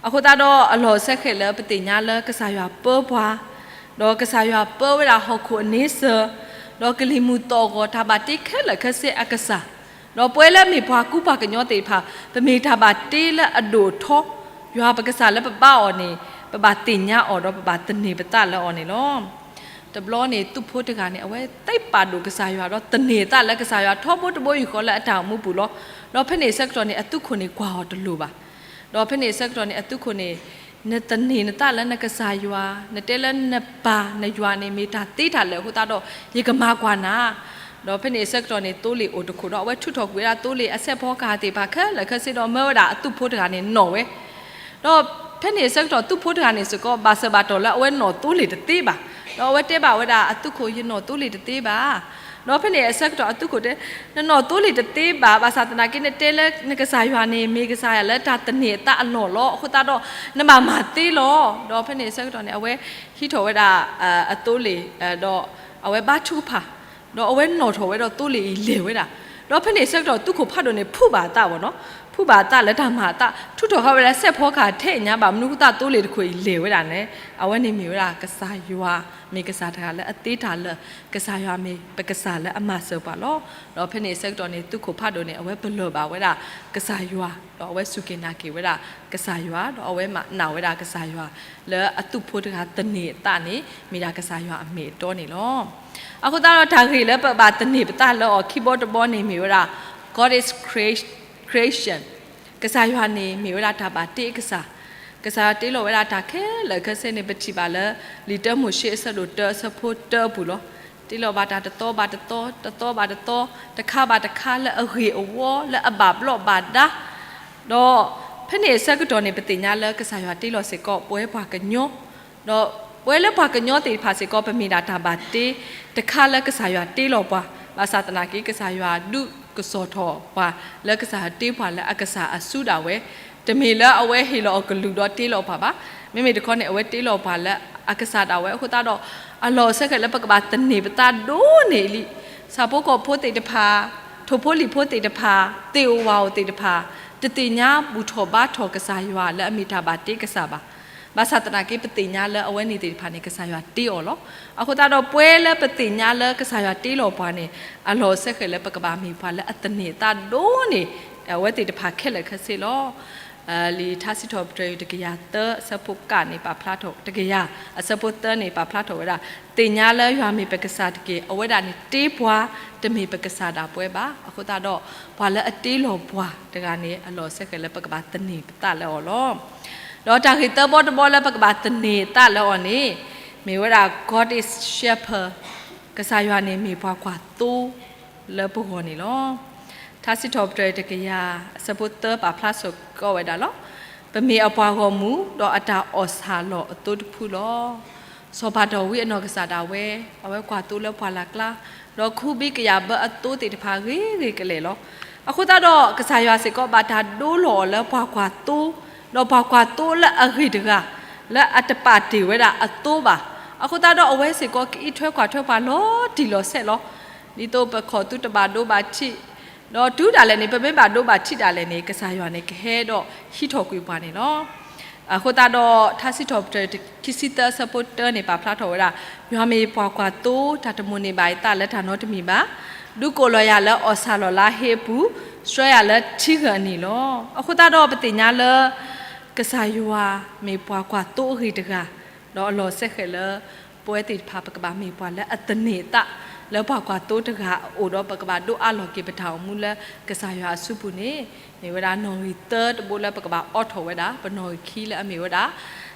အဃိသတးဒီးအလီၢ်စဲဃဲးလၢပသ့ၣ်ညါလၢကစၢ်ယွၤပၢပှၤ, ဒီးကစၢ်ယွၤပၢဝဲဒၣ်ဟီၣ်ခိၣ်အန့ဆၢၣ်, ဒီးကလံၤမုၢ်သီၣ်ဂီၤတၢ်ဘၣ်တ့ခဲလၢာ်ခဲဆ့အကစၢ်, ဒီးပဝဲလၢမ့ၢ်ပှၤကူပှၤကညီသ့ၣ်တဖၣ် ပမ့ၢ်တၢ်ဘၣ်တ့လၢအဒိၣ်အထီ, ယွၤပကစၢ်လၢပဘါအီၤန့ၣ် ပဘၣ်သ့ၣ်ညါအီၤဒီးပဘၣ်သန့ၤပသးလၢအီၤန့ၣ်လီၤ. တဘျီန့ၣ် သုးဖိတဂၤန့ၣ် အဝဲသ့ၣ်ပာ်ဒိၣ်ကစၢ်ယွၤဒီးသန့ၤအသးလၢကစၢ်ယွၤထီဘိတဘိယူၢ်ဃီလၢအတၢ်အိၣ်မူပူၤလီၤ. ဒီးဖဲန့ၣ်အဆၢကတီၢ်န့ၣ် အသုးခိၣ်န့ၣ်ကွၢ်အီၤတလိၤဘၣ်. ဒီးဖဲန့ၣ်အဆၢကတီၢ်န့ၣ် အသုးခိၣ်န့ၣ် နသန့ၤနသးလၢနကစၢ်ယွၤ, နတဲလၢနပၢ်နယွၤန့ၣ် မ့ၢ်တၢ်သ့တၢ်လၢာ်အဃိသတးဒီး ယကမၤကွၢ်နၤ. ဒီးဖဲန့ၣ်အဆၢကတီၢ်န့ၣ် သိလ့ၣ်အိၣ်တခိၣ်ဒီး အဝဲထုးထီၣ်ကွံာ်ဝဲဒၣ်သိလ့ၣ်အဆဲးဖီကဟၣ်သ့ၣ်တဖၣ်ခဲလၢာ်ခဲဆ့ဒီး မၢဝဲဒၣ်အသုးဖိတဂၤန့ၣ်နီၣ်ဝဲ ဒီးဖဲန့ၣ်အဆၢကတီၢ် သုးဖိတဂၤန့ၣ်စ့ၢ်ကီး ဘၣ်စၢၤဘၣ်တီၢ်လၢအဝဲနီၣ်သိလ့ၣ်တသ့ဘၣ်. ဒီးအဝဲတဲဘၣ်ဝဲဒၣ်အသုးခိၣ် ယနီၣ်သိလ့ၣ်တသ့ဘၣ်. ဒီးဖဲန့ၣ်အဆၢကတီၢ်အသုးခိၣ်တဲ နနီၣ်သိလ့ၣ်တသ့ဘၣ်, ဘၣ်ဆၣ်သနာ်က့ နတဲလၢနကစၢ်ယွၤန့ၣ် မ့ၢ်ကစၢ်ယွၤလၢတၢ်သန့ၤအသးအလီၢ်လီၤ. အဃိသတးဒီး နဘၣ်မၤသ့လီၤ. ဒီးဖဲန့ၣ်အဆၢကတီၢ်န့ၣ် အဝဲဟံးထီၣ်ဝဲဒၣ်အသိလ့ၣ်, ဒီးအဝဲဘါထုကဖၣ်, ဒီးအဝဲနီၣ်ထီၣ်ဝဲဒီးသိလ့ၣ်အံၤလဲၤဝဲဒၣ်. ဒီးဖဲန့ၣ်အဆၢကတီၢ် သုးခိၣ်ဖးဒိၣ်န့ၣ် ဖုးဘၣ်အသးဘၣ်နီၤ ဖုးဘၣ်အသးလၢတၢ်မၤအသး ထုးထီၣ်ဃာ်ဝဲဒၣ်စဲးဖီကဟၣ်ထဲအံၤညါဘၣ် မနုၤအဃိသတးသိလ့ၣ်တခိၣ်အံၤလဲၤဝဲဒၣ်န့ၣ် အဝဲန့ၣ်မ့ၢ်ဝဲဒၣ်ကစၢ်ယွၤ မ့ၢ်ကစၢ်တဂၤလၢအသ့တၢ်လၢာ်, ကစၢ်ယွၤမ့ၢ်ပကစၢ်လၢအမၤစၢၤပှၤလီၤ. ဒီးဖဲန့ၣ်အဆၢကတီၢ်န့ၣ် သုးခိၣ်ဖးဒိၣ်န့ၣ် အဝဲပလၢၢ်ဘၣ်ဝဲဒၣ်ကစၢ်ယွၤ, ဒီးအဝဲစူၢ်က့ၤနာ်က့ၤဝဲဒၣ်ကစၢ်ယွၤ, ဒီးအဝဲမၤနာ်ဝဲဒၣ်ကစၢ်ယွၤ လၢအသုးဖိတဂၤသန့ၤအသးန့ၣ် မ့ၢ်ဒၣ်ကစၢ်ယွၤအမ့ၢ်အတီန့ၣ်လီၤ. အဃိသတးဒီးတၢ်ဂ့ၢ်လၢပဘၣ်သန့ၤပသးလၢအီၤခံဘီတဘီန့ၣ်မ့ၢ်ဝဲဒၣ် God is creation, creation, ကစၢ်ယွၤန့ၣ်မ့ၢ်ဝဲဒၣ်တၢ်ဘၣ်တ့အကစၢ်, ကစၢ်ယွၤတ့လီၤဝဲဒၣ်တၢ်ခဲလၢာ်ခဲဆ့န့ၣ် ပထံၣ်ဘၣ်လၢ လံာ်တၢမိၤၡ့အဆၢဒိၣ်တၢအဆၢဖိတၢအပူၤလီၤ. တ့လီၤဘၣ်တၢ်တသီဘၣ်တသီ, တသီဘၣ်တသီ, တခါဘၣ်တခါ လၢအဂ့ၢ်အဝီ လၢအဘၣ်ဘျီးဘၣ်ဒါ, ဒီးဖဲန့ၣ်အဆၢကတီၢ်န့ၣ် ပသ့ၣ်ညါလၢကစၢ်ယွၤတ့လီၤစ့ၢ်ကီးပဝဲပှၤကညီ, ဒီးပဝဲလၢပှၤကညီသ့ၣ်တဖၣ်စ့ၢ်ကီး ပမ့ၢ်ဒၣ်တၢ်ဘၣ်တ့တခါလၢကစၢ်ယွၤတ့လီၤပှၤ, ဘၣ်ဆၣ်သနာ်က့ ကစၢ်ယွၤဒုးကစီၣ်ထီၣ်ပှၤ လၢကစၢ်ယွၤတ့ပှၤလၢအကစၢ်အစုဒၣ်ဝဲ, တမ့ၢ်လၢအဝဲဟ့ၣ်လီၤအကလုၢ်ဒီးတ့လီၤပှၤဘၣ်. မ့မ့ၢ်တခီန့ၣ် အဝဲတ့လီၤပှၤလၢအကစၢ်ဒၣ်ဝဲအဃိသတးဒီး အလီၢ်အစဲဃဲးလၢပကဘၣ်သန့ၤပသးဒိၣ်န့ၢ်လံ. ဆၣ်ဖိကီၢ်ဖိသ့ၣ်တဖၣ်, ထိၣ်ဖိလံၣ်ဖိသ့ၣ်တဖၣ်, သ့ၣ်အိၣ်ဝၣ်အိၣ်သ့ၣ်တဖၣ်, တသ့ၣ်ညါဘူၣ်ထီၣ်ဘါထီၣ်ကစၢ်ယွၤလၢအမ့ၢ်တၢ်ဘၣ်တ့ကစၢ်ဘၣ်. ဘၣ်ဆၣ်သနာ်က့ ပသ့ၣ်ညါလၢအဝဲန့ၣ်သ့ၣ်တဖၣ်န့ၣ် ကစၢ်ယွၤတ့အီၤလီၤ. အဃိသတးဒီး ပဝဲလၢပသ့ၣ်ညါလၢကစၢ်ယွၤတ့လီၤပှၤန့ၣ် အလီၢ်အစဲဃဲးလၢပကဘၣ်မ့ၢ်ပှၤလၢအသန့ၤအသးဒိၣ်န့ၢ် အဝဲသ့ၣ်တဖၣ်ခဲလၢာ်ခဲဆ့လီၤ. လံာ်ထါစံးထီၣ်ပတြၢၤ တကယၤသၢအဆၢဖိကန့ၣ် ပာ်ဖျါထီၣ်, တကယၤအဆၢဖိသၢန့ၣ် ပာ်ဖျါထီၣ်ဝဲဒၣ်, သ့ၣ်ညါလၢယွၤမ့ၢ်ပကစၢ်တက့ၢ်. အဝဲဒၣ်န့ၣ်တ့ပှၤ, တမ့ၢ်ပကစၢ်ဒၣ်ပဝဲဘၣ်. အဃိသတးဒီး ပှၤလၢအတ့လီၤပှၤတဂၤန့ၣ် အလီၢ်အစဲဃဲးလၢပကဘၣ်သန့ၤပသးလၢအီၤလီၤ. ဒီးတၢ်ဂ့ၢ်သၢဘီတဘီလၢပကဘၣ်သန့ၤသးလၢအီၤန့ၣ် မ့ၢ်ဝဲဒၣ် God is shepherd, ကစၢ်ယွၤန့ၣ်မ့ၢ်ပှၤကွၢ်သိလၢပဂီၢ်န့ၣ်လီၤ. ထါစံးထီၣ်ပတြၢၤ တကယၤအဆၢဖိသၢ ပာ်ဖျါစ့ၢ်ကီးဝဲဒၣ်လီၤ. ပမ့ၢ်အပှၤဂီၢ်မုၢ်, ဒီးအတၢ်အီၣ်ဆၣ်လီၤအသိတဖုလီၤ. စီၤပၤဒၤဝံးအနီၢ်ကစၢ်ဒၣ်ဝဲ, အဝဲကွၢ်သိလၢပှၢ်လၢ်ကျါ, ဒီးခူဘံကယၢ်ဘၢအသိသ့ၣ်တဖၣ်ဂ့ၤဂ့ၤကလဲာ်လီၤ. အဃိသတးဒီး ကစၢ်ယွၤစ့ၢ်ကီးဘၣ်တၢ်ဒိလီၤအီၤလၢပှၤကွၢ်သိ, ဒီးပှၤကွၢ်သိလၢအဂ့ၤတဂၤ, လၢအတပာ်တ့ၢ်ဝဲဒၣ်အသိဘၣ်. အဃိသတးဒီးအဝဲစ့ၢ်ကီးကအံးထွဲကွၢ်ထွဲပှၤလီၤတံၢ်လီၤဆဲးလီၤ. ဒ်သိးပခီၣ်သုတဘၣ်ဒိဘၣ်ထံး, ဒီးတုၤဒၣ်လဲာ်န့ၣ် ပမ့ၢ်ဘၣ်ဒိဘၣ်ထံးဒၣ်လဲာ်န့ၣ် ကစၢ်ယွၤန့ၣ်ကဟဲဒီးဟံးထီၣ်ကွံာ်ပှၤန့ၣ်လီၤ. အဃိသတးဒီး ထါစံးထီၣ်ပတြၢၤ ခံဆံသၢအဆၢဖိတၢန့ၣ် ပာ်ဖျါထီၣ်ဝဲဒၣ်, ယွၤမ့ၢ်ပှၤကွၢ်သိ, တၢ်တမိၣ်န့ၢ်ဘၣ်အသးလၢတၢ်နီတမံၤဘၣ်. ဒုးကိးလီၤယၤလၢအီၣ်ဆၣ်လီၤလါဟ့အပူၤ, ဆှၢယၤလၢထံဂၢၢ်အနံၤလီၤ. အဃိသတးဒီးပသ့ၣ်ညါလၢ ကစၢ်ယွၤမ့ၢ်ပှၤကွၢ်သိအဂ့ၤတဂၤ, ဒီးအလီၢ်စဲဃဲးလၢ ပဝဲသ့ၣ်တဖၣ် ပကဘၣ်မ့ၢ်ပှၤလၢအသန့ၤအသး လၢပှၤကွၢ်သိတဂၤအအိၣ်ဒီး ပကဘၣ်ဒိအါလီၤက့ၤပတၢ်အိၣ်မူလၢကစၢ်ယွၤအစုပူၤန့ၣ် မ့ၢ်ဝဲဒၣ်နီၣ်ဂံၢ်သၢတဘိလၢပကဘၣ်အိးထီၣ်ဝဲဒၣ် ပနီၣ်ဂံၢ်ခံလၢအမ့ၢ်ဝဲဒၣ်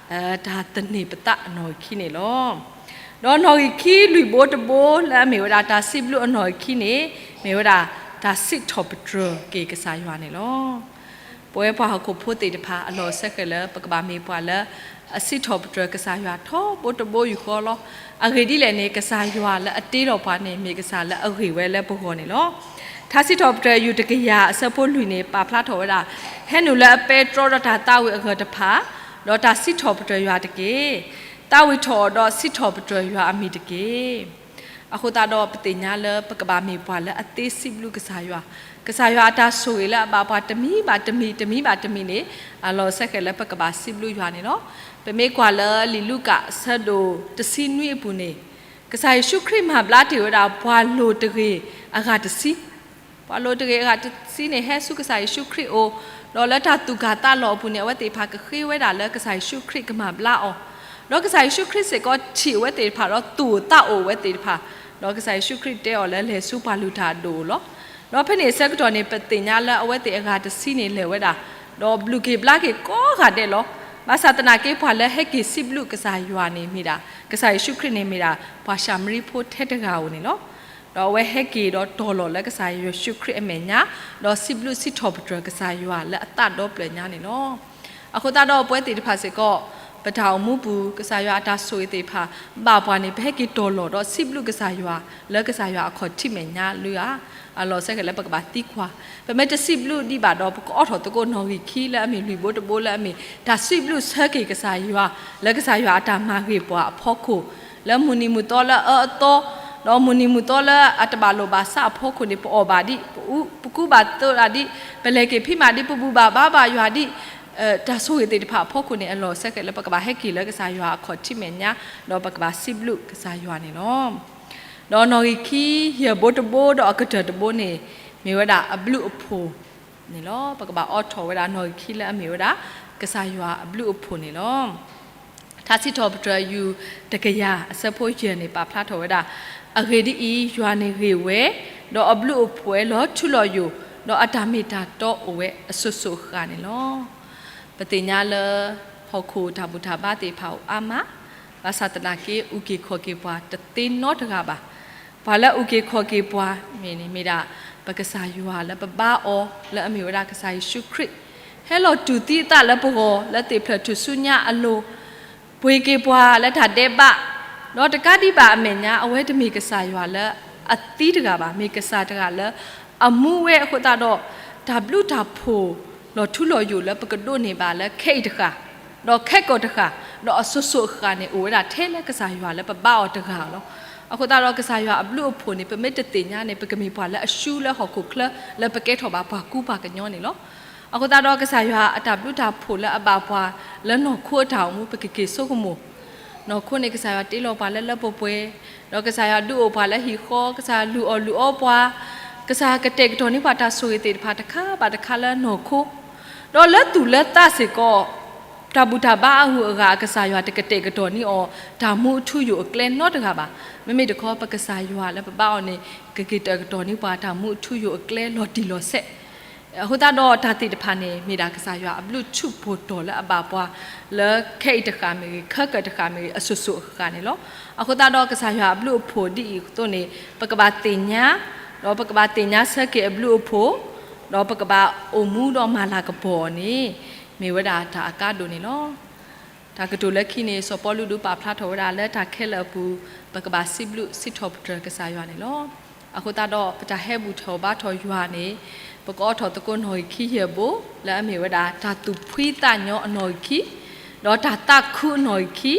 တၢ်သန့ၤပသးအနီၣ်ဂံၢ်ခံန့ၣ်လီၤ. ဒီးနီၣ်ဂံၢ်ခံလွံၢ်ဘိတဘိလၢအမ့ၢ်ဝဲဒၣ်တၢ်စံးဘျုးအနီၣ်ဂံၢ်ခံန့ၣ် မ့ၢ်ဝဲဒၣ်တၢ်စံးထီၣ်ပတြၢၤက့ၤကစၢ်ယွၤန့ၣ်လီၤ. ပဝဲပှၤဟီၣ်ခိၣ်ဖိသ့ၣ်တဖၣ် အလီၢ်စဲဃဲးလၢ ပကဘၣ်မ့ၢ်ပှၤလၢ အစံးထီၣ်ပတြၢၤကစၢ်ယွၤထီဘိတဘိယူၢ်ဃီလီၤ. အဂ့ၢ်ဒ်လဲၣ်န့ၣ် ကစၢ်ယွၤလၢအတ့လီၤပှၤန့ၣ် မ့ၢ်ကစၢ်လၢအဂ့ၤဝဲလၢပဂီၢ်န့ၣ်လီၤ. ထါစံးထီၣ်ပတြၢၤ ယူၢ်တကယၤအဆၢဖိလွံၢ်န့ၣ် ပာ်ဖျါထီၣ်ဝဲဒၣ်, ဟဲနုာ်လၢအပဲတြီဒီးတၢ်သးဝံၣ်အဂၢၢ်တဖၣ်, ဒီးတၢ်စံးထီၣ်ပတြၢၤယွၤတက့ၢ်. သးဝံၣ်ထီၣ်အီၤဒီးစံးထီၣ်ပတြၢၤယွၤအမံၤတက့ၢ်. အဃိသတးဒီးပသ့ၣ်ညါလၢပကဘၣ်မ့ၢ်ပှၤလၢအသ့စံးဘျုးကစၢ်ယွၤ, ကစၢ်ယွၤအတၢ်ဆိၣ်ဂ့ၤလၢအဘၣ်ပှၤတမံၤဘၣ်တမံၤ တမံၤဘၣ်တမံၤန့ၣ် အလီၢ်စဲဃဲးလၢပကဘၣ်စံးဘျုးယွၤန့ၣ်လီၤ. ပမ့ၢ်ကွၢ်လၢလံာ်လူၤကၣ်အဆၢဒိၣ်တဆံနွံအပူၤန့ၣ်, ကစၢ်ယ့ၣ်ၡူးခရံာ်မၤဘျါတ့ၢ်ဝဲဒၣ်ပှၤလိၤတဂ့ၤအဂၤတဆံ ပှၤလိၤတဂ့ၤအဂၤတဆံန့ၣ် ဟဲဆူကစၢ်ယ့ၣ်ၡူးခရံာ်အအိၣ်, ဒီးလၢတၢ်သူၣ်ကၢ်သးလီၤအပူၤန့ၣ် အဝဲသ့ၣ်တဖၣ်ကဃ့ဝဲဒၣ်လၢကစၢ်ယ့ၣ်ၡူးခရံာ်ကမၤဘျါအီၤ, ဒီးကစၢ်ယ့ၣ်ၡူးခရံာ်စ့ၢ်ကီးထံၣ်အဝဲသ့ၣ်တဖၣ်ဒီးသူၣ်အိၣ်သးအိၣ်အဝဲသ့ၣ်တဖၣ်, ဒီးကစၢ်ယ့ၣ်ၡူးခရံာ်တဲအီၤလၢလဲၤဆူပှၤလုၢ်တၢ်အဒိၣ်အအိၣ်လီၤ. ဒီးဖဲန့ၣ်အဆၢကတီၢ်န့ၣ် ပသ့ၣ်ညါလၢအဝဲသ့ၣ်အဂၤတဆံန့ၣ်လဲၤဝဲဒၣ်, ဒီးဘျုးက့ၤဘျါက့ၤကိးဂၤဒဲးလီၤ. ဘၣ်ဆၣ်သနာ်က့ ပှၤလၢဟဲက့ၤစံးဘျုးကစၢ်ယွၤန့ၣ်မ့ၢ်ဒၣ်, ကစၢ်ယ့ၣ်ၡူးခရံာ်န့ၣ်မ့ၢ်ဒၣ် ပှၤၡၤမရံဖိထဲတဂၤဧိၤန့ၣ်လီၤ. ဒီးအဝဲဟဲက့ၤဒီးတီၤလီၤလၢကစၢ်ယ့ၣ်ၡူးခရံာ်အမဲာ်ညါ, ဒီးစံးဘျုးစံးထီၣ်ပတြၢၤကစၢ်ယွၤလၢအသးဒီဖျၢၣ်ညါန့ၣ်လီၤ. အဃိသတးဒီးပဝဲသ့ၣ်တဖၣ်စ့ၢ်ကီး, ပတၢ်အိၣ်မူပူၤ ကစၢ်ယွၤအတၢ်ဆိၣ်ဂ့ၤသ့ၣ်တဖၣ် ဘၣ်ပှၤန့ၣ် ပဟဲက့ၤတီၤလီၤဒီးစံးဘျုးကစၢ်ယွၤ လၢကစၢ်ယွၤအခီၣ်ထံးမဲာ်ညါလၢဧါ. အလီၢ်စဲဃဲးလၢပကဘၣ်သံကွၢ်, ပမ့ၢ်တစံးဘျုးဒံးဘၣ်ဒီး ပကအိးထီၣ်သကိးနီၣ်ဂံၢ်ခံလၢအမ့ၢ်လွံၢ်ဘိတဘိလၢအမ့ၢ် တၢ်စံးဘျုးဆၢက့ၤကစၢ်ယွၤ, လၢကစၢ်ယွၤအတၢ်မၤဂ့ၤပှၤအဖီခိၣ်, လၢမုၢ်နံၤမုၢ်သီလၢအအၢအသီ, ဒီးမုၢ်နံၤမုၢ်သီလၢအတဘၣ်လိာ်ဘၣ်စးအဖီခိၣ်န့ၣ် ပအီၣ်ဘၣ်ဒံး, ပအူ, ပကူဘၣ်သိးဒၣ်ဒံး, ပလဲၤက့ၤဖံးမၤဒံး, ပဘူၣ်ဘၣ်ဘါဘၣ်ယွၤဒံး, တၢ်ဆိၣ်ဂ့ၤသ့ၣ်တဖၣ်အဖီခိၣ်န့ၣ် အလီၢ်စဲဃဲးလၢပကဘၣ်ဟဲက့ၤလၢကစၢ်ယွၤအခီၣ်ထံးမဲာ်ညါ, ဒီးပကဘၣ်စံးဘျုးကစၢ်ယွၤန့ၣ်လီၤ. ဒီးနီၣ်ဂံၢ်ခံယဲၢ်ဘိတဘိ ဒီးအကတၢၢ်တဘိန့ၣ် မ့ၢ်ဝဲဒၣ်အဘျုးအဖှိၣ်န့ၣ်လီၤ. ပကဘၣ်အိးထီၣ်ဝဲဒၣ်နီၣ်ဂံၢ်ခံလၢအမ့ၢ်ဝဲဒၣ် ကစၢ်ယွၤအဘျုးအဖှိၣ်န့ၣ်လီၤ. ထါစံးထီၣ်ပတြၢၤ ယူၢ်တကယၤ အဆၢဖိယဲၢ်န့ၣ် ပာ်ဖျါထီၣ်ဝဲဒၣ်, အဂ့ၢ်ဒ်အံၤ, ယွၤန့ၣ်ဂ့ၤဝဲ, ဒီးအဘျုးအဖှိၣ်ဝဲလီၤထူလီၤယိာ်, ဒီးအတၢ်မ့ၢ်တၢ်တီအိၣ်ဝဲအစိၤစိၤအဃၣ်န့ၣ်လီၤ. ပသ့ၣ်ညါလၢ ဟီၣ်ခိၣ်တၢ်ဘူၣ်တၢ်ဘါသ့ၣ်တဖၣ်အိၣ်အါမး, ဘၣ်ဆၣ်သနာ်က့ အုၣ်က့ၤခီၣ်က့ၤပှၤတသ့နီတဂၤဘၣ်. ပှၤလၢအုၣ်က့ၤခီၣ်က့ၤပှၤမ့ၢ်န့ၣ် မ့ၢ်ဒၣ်ပကစၢ်ယွၤလၢပဘါအီၤလၢအမ့ၢ်ဝဲဒၣ်ကစၢ်ယ့ၣ်ၡူးခရံာ်, ဟဲလီၤတူၢ်သံအသးလၢပဂီၢ်လၢသ့ၣ်ဖျၢၣ်ထူၣ်ဆူညါအလိၤ, ပှ့ၤက့ၤပှၤလၢတၢ်ဒဲးဘး, ဒီးတကးဒံးဘၣ်အမဲာ်ညါ အဝဲတမ့ၢ်ကစၢ်ယွၤလၢအသံတဂၤဘၣ်, မ့ၢ်ကစၢ်တဂၤလၢအမူဝဲအဃိသတးဒီး တၢ်ဘျုးတၢ်ဖှိၣ်လီၤထူလီၤယိာ်လၢပကဒိးန့ၢ်ဘၣ်လၢခဲအံၤတဃၣ် ဒီးခဲကိာ်တဃၣ်, ဒီးအစိၤစိၤအဃၣ်န့ၣ် အိၣ်ဝဲဒၣ်ထဲလၢကစၢ်ယွၤလၢပဘါအီၤတဂၤလီၤ. အဃိသတးဒီးကစၢ်ယွၤအဘျုးအဖှိၣ်န့ၣ် ပမ့ၢ်တသ့ၣ်ညါန့ၣ် ပကမ့ၢ်ပှၤလၢအရှုံးလၢဟီၣ်ခိၣ်ချၢလၢပကဲထီၣ်ဘၣ်ပှၤကူပှၤကညီန့ၣ်လီၤ. အဃိသတးဒီးကစၢ်ယွၤအတၢ်ဘျုးတၢ်ဖှိၣ်လၢအဘၣ်ပှၤလၢနီၢ်ခိအတၢ်အိၣ်မူ ပကက့ၤဆိကမိၣ် နီၢ်ခိန့ၣ် ကစၢ်ယွၤတ့လီၤပှၤလၢလၢပှဲၤပှဲၤ, ဒီးကစၢ်ယွၤဒုးအိၣ်ပှၤလၢဟံၣ်ဃီ, ကစၢ်ယွၤလုၢ်အီၣ်လုၢ်အီပှၤ, ကစၢ်ယွၤကတဲာ်ကတီၤန့ၢ်ပှၤတၢ်ဆိၣ်ဂ့ၤသ့ၣ်တဖၣ်တခါဘၣ်တခါလၢနီၢ်ခိ, ဒီးလၢသူၣ်လၢသးစ့ၢ်ကီး တၢ်ဘူၣ်တၢ်ဘါအဂုၤအဂၤ ကစၢ်ယွၤတကတဲာ်ကတီၤန့ၢ်အီၤ တၢ်မူအထူအယိာ်အကျဲနီတဂၤဘၣ်. မ့မ့ၢ်တခီ ပကစၢ်ယွၤလၢပဘါအီၤန့ၣ် ကက့ၤတဲာ်ကတီၤန့ၢ်ပှၤတၢ်မူအထူအယိာ်အကျဲလီၤတံၢ်လီၤဆဲး အဃိသတးဒီးတၢ်သ့ၣ်တဖၣ်န့ၣ် မ့ၢ်ဒၣ်ကစၢ်ယွၤအဘျုးထူးဖှိၣ်တီၤလၢအဘၣ်ပှၤ လၢခဲအံၤတဃၣ်မ့ၢ်ဂ့ၤ, ခဲကိာ်တဃၣ်မ့ၢ်ဂ့ၤ, အစိၤစိၤအဃၣ်န့ၣ်လီၤ. အဃိသတးဒီးကစၢ်ယွၤအဘျုးအဖှိၣ်ဒ်အံၤအသိးန့ၣ် ပကဘၣ်သ့ၣ်ညါ, ဒီးပကဘၣ်သ့ၣ်ညါဆၢက့ၤအဘျုးအဖှိၣ်, ဒီးပကဘၣ်အိၣ်မူဒီးမၤလၤကပီၤအီၤန့ၣ် မ့ၢ်ဝဲဒၣ်တၢ်အကါဒိၣ်န့ၣ်လီၤ. တၢ်ကတိၤလၢခံန့ၣ် စီၤပီလူးဒုးပာ်ဖျါထီၣ်ဝဲဒၣ်လၢတၢ်ခဲလၢာ်အပူၤ ပကဘၣ်စံးဘျုးစံးထီၣ်ပတြၢၤကစၢ်ယွၤန့ၣ်လီၤ. အဃိသတးဒီး ပတၢ်ဟဲဘူၣ်ထီၣ်ဘါထီၣ်ယွၤန့ၣ် ပကအိးထီၣ်သကိးနီၣ်ဂံၢ်ခံယဲၢ်ဘိ လၢအမ့ၢ်ဝဲဒၣ် တၢ်သူၣ်ဖှံသးညီအနီၣ်ဂံၢ်ခံ, ဒီးတၢ်သးခုအနီၣ်ဂံၢ်ခံ,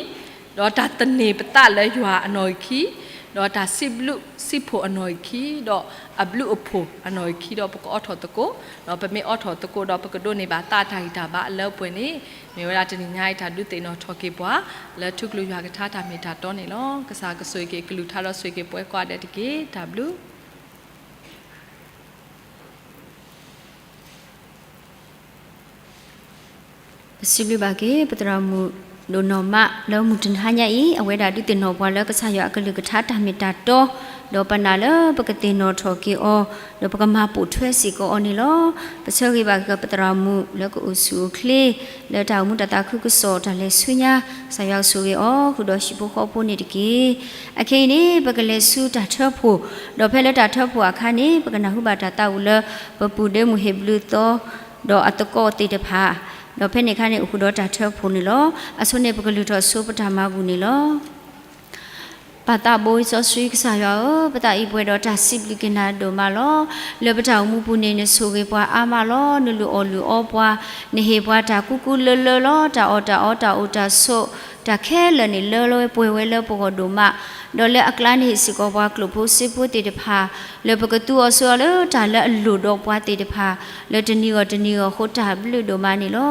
ဒီးတၢ်သန့ၤပသးလၢယွၤအနီၣ်ဂံၢ်ခံ, ဒီးတၢ်စံးဘျုးစံးဖှိၣ်အနီၣ်ဂံၢ်ခံ, ဒီးအဘျုးအဖှိၣ်အနီၣ်ဂံၢ်ခံ ဒီးပကအိးထီၣ်သကိး, ဒီးပမ့ၢ်အိးထီၣ်သကိးဒီး ပကဒိးန့ၢ်ဘၣ်သးတၢ်ဂံၢ်တၢ်ဘါအလၢအပှဲၤန့ၣ် မ့ၢ်ဝဲဒၣ်တနံၤညါအံၤတၢ်ဒုးသ့ၣ်နီၣ်ထီၣ်က့ၤပှၤ လၢထူကလုၢ်ယွၤကထါတၢ်မ့ၢ်တၢ်တီန့ၣ်လီၤ. ကစၢ်ကဆိၣ်ဂ့ၤက့ၤကလုၢ်ကထါဒီးဆိၣ်ဂ့ၤက့ၤပဝဲကိးဂၤဒဲးတက့ၢ်. တၢ်ဘျုး ပစံးဘျုးဘၣ်က့ၤ ပသရၣ်မုၣ်ဒိၣ်နီၢ်မး လၢမုၢ်တနံၤညါအံၤ အဝဲဒၣ်ဒုးသ့ၣ်နီၣ်ပှၤလၢကစၢ်ယွၤအကလုၢ်ကထါ တၢ်မ့ၢ်တၢ်တီ, ဒီးပနာ်လၢပကသ့ၣ်နီၣ်ထီၣ်က့ၤအီၤ, ဒီးပကမၤပိာ်ထွဲစ့ၢ်ကီးအီၤန့ၣ်လီၤ. ပဆၢဂ့ၤဘၣ်က့ၤပသရၣ်မုၣ်လၢကအိၣ်ဆူၣ်အိၣ်ချ့ လၢတၢ်အိၣ်မူတၢ်သးခုကစီၣ် တၢ်လဲၤဆူညါ, ကစၢ်ယွၤကဆိၣ်ဂ့ၤအီၤ ဃုာ်ဒီးဟံၣ်ဖိဃီဖိန့ၣ်တက့ၢ်. အခဲအံၤန့ၣ် ပကလဲၤဆူတၢ်ထၢဖှိၣ်, ဒီးဖဲလၢတၢ်ထၢဖှိၣ်အခါန့ၣ် ပကနၢ်ဟူဘၣ်တၢ်သးဝံၣ်လၢ ပပူၤဒ့မုၢ်ဟ့ၣ်ဘျုးသီ ဒီးအသကိးသ့ၣ်တဖၣ်, ဒီးဖဲန့ၣ်အခါန့ၣ် အိၣ်ဃုာ်ဒီးတၢ်ထၢဖှိၣ်န့ၣ်လီၤ. အဆိန့ၣ် ပကလုၢ်ထီၣ်ဆိပတၢ်မၤဘူၣ်န့ၣ်လီၤ. ပၢ်သးဘိစီဆှံကစၢ်ယွၤဧၢ, ပသးအံၤပှဲၤဒီးတၢ်စံးဘျုးက့ၤနၤဒိၣ်မးလီၤ. လၢပတၢ်အိၣ်မူပူၤန့ၣ် နဆိၣ်ဂ့ၤပှၤအါမးလီၤ. နလုၢ်အီၣ်လုၢ်အီပှၤ, နဟ့ၣ်ပှၤတၢ်ကူကူလၢလၢလီၤ. တၢ်အီၣ်တၢ်အီ တၢ်အိၣ်တၢ်ဆိး တၢ်ခဲလၢာ်န့ၣ် လၢလၢဝဲပှဲၤဝဲလၢပဂီၢ်ဒိၣ်မး, ဒီးလၢအကျါန့ၣ်ဟ့ၣ်စ့ၢ်ကီးပှၤကျိာ်ဖိစ့ဖိသ့ၣ်တဖၣ်, လၢပကသူအီၤဆိအီၤလၢတၢ်လၢအလိၣ်ဒီးပှၤသ့ၣ်တဖၣ်, လၢတနံၤဂီၢ်တနံၤဂီၢ်အဃိ တၢ်ဘျုးဒိၣ်မးန့ၣ်လီၤ.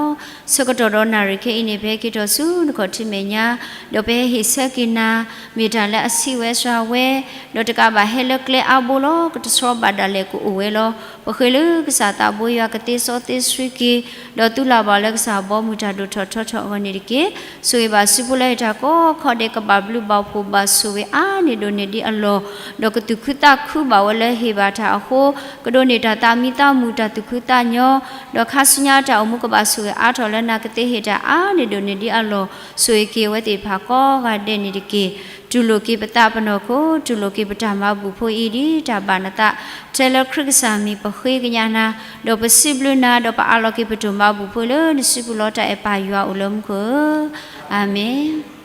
ဆၢကတီၢ်ဒီးနၣ်ရံၣ်ခဲအံၤန့ၣ် ပဟဲက့ၤထီၣ်ဆူနခီၣ်ထံးမဲာ်ညါ, ဒီးပဟဲဟ့ၣ်ဆၢက့ၤနၤ, မ့ၢ်တၢ်လၢအဆံးဝဲစှၤဝဲ, ဒီးတကးဘၣ်ဟဲလၢကျဲအါဘိလီၤ. ကတဆှီဘၣ်ဒၣ်လဲာ်ကအိၣ်ဝဲလီၤ. ပဃ့လၢကစၢ်သးဘိယွၤကသ့စီသ့ဆှံက့ၤ, ဒီးသုလၢ်ဘၣ်လၢကစၢ်ဘီမုၢ်တၢ်ဒိၣ်ထီၣ်ထီထီၣ်အဂီၢ်န့ၣ်တက့ၢ်. ဆိၣ်ဂ့ၤဘၣ်စုဖိလၢဟ့ၣ်တၢ်ကိးခီဒဲး ကဘၣ်ဘျုးဘၣ်ဖှိၣ်ဘၣ်ဆိၣ်ဂ့ၤအါန့ၢ်ဒိၣ်န့ၢ်ဒံးအလီၢ်, ဒီးကသူၣ်ခုသးခုဘၣ်ဝဲလၢဟ့ၣ်ဘၣ်တၢ်အဃိ, ကဒိးန့ၢ်တၢ်သးမံသးမုာ်တၢ်သူၣ်ခုသးညီ, ဒီးခါဆူညါတၢ်အိၣ်မူကဘၣ်ဆိၣ်ဂ့ၤအါထီၣ်လၢနၤကသ့ဟ့ၣ်တၢ်အါန့ၢ်ဒိၣ်န့ၢ်ဒံးအလီၢ်, ဆိၣ်ဂ့ၤက့ၤဝဲသ့ၣ်တဖၣ်ကိးဂၤဒဲးန့ၣ်တက့ၢ်. တူၢ်လိာ်က့ၤပသးပနီၢ်ခိ, တူၢ်လိာ်က့ၤပတၢ်မၤဘူၣ်ဖိအံၤဒ်တၢ်ဘၣ်နသး, ထဲလၢခရံာ်ကစၢ်မံၤပဃ့ကညးနၤ, ဒီးပစံးဘျုးနၤ, ဒီးပအးလီၤက့ၤပဒိၣ်မးဘူၣ်ဖိလၢနစုပူၤလီၤတၢ်အဲၣ်ပၢ်ယွၤအိၣ်လၢမူခိၣ်ဧၢ, အၤမ့ၣ်.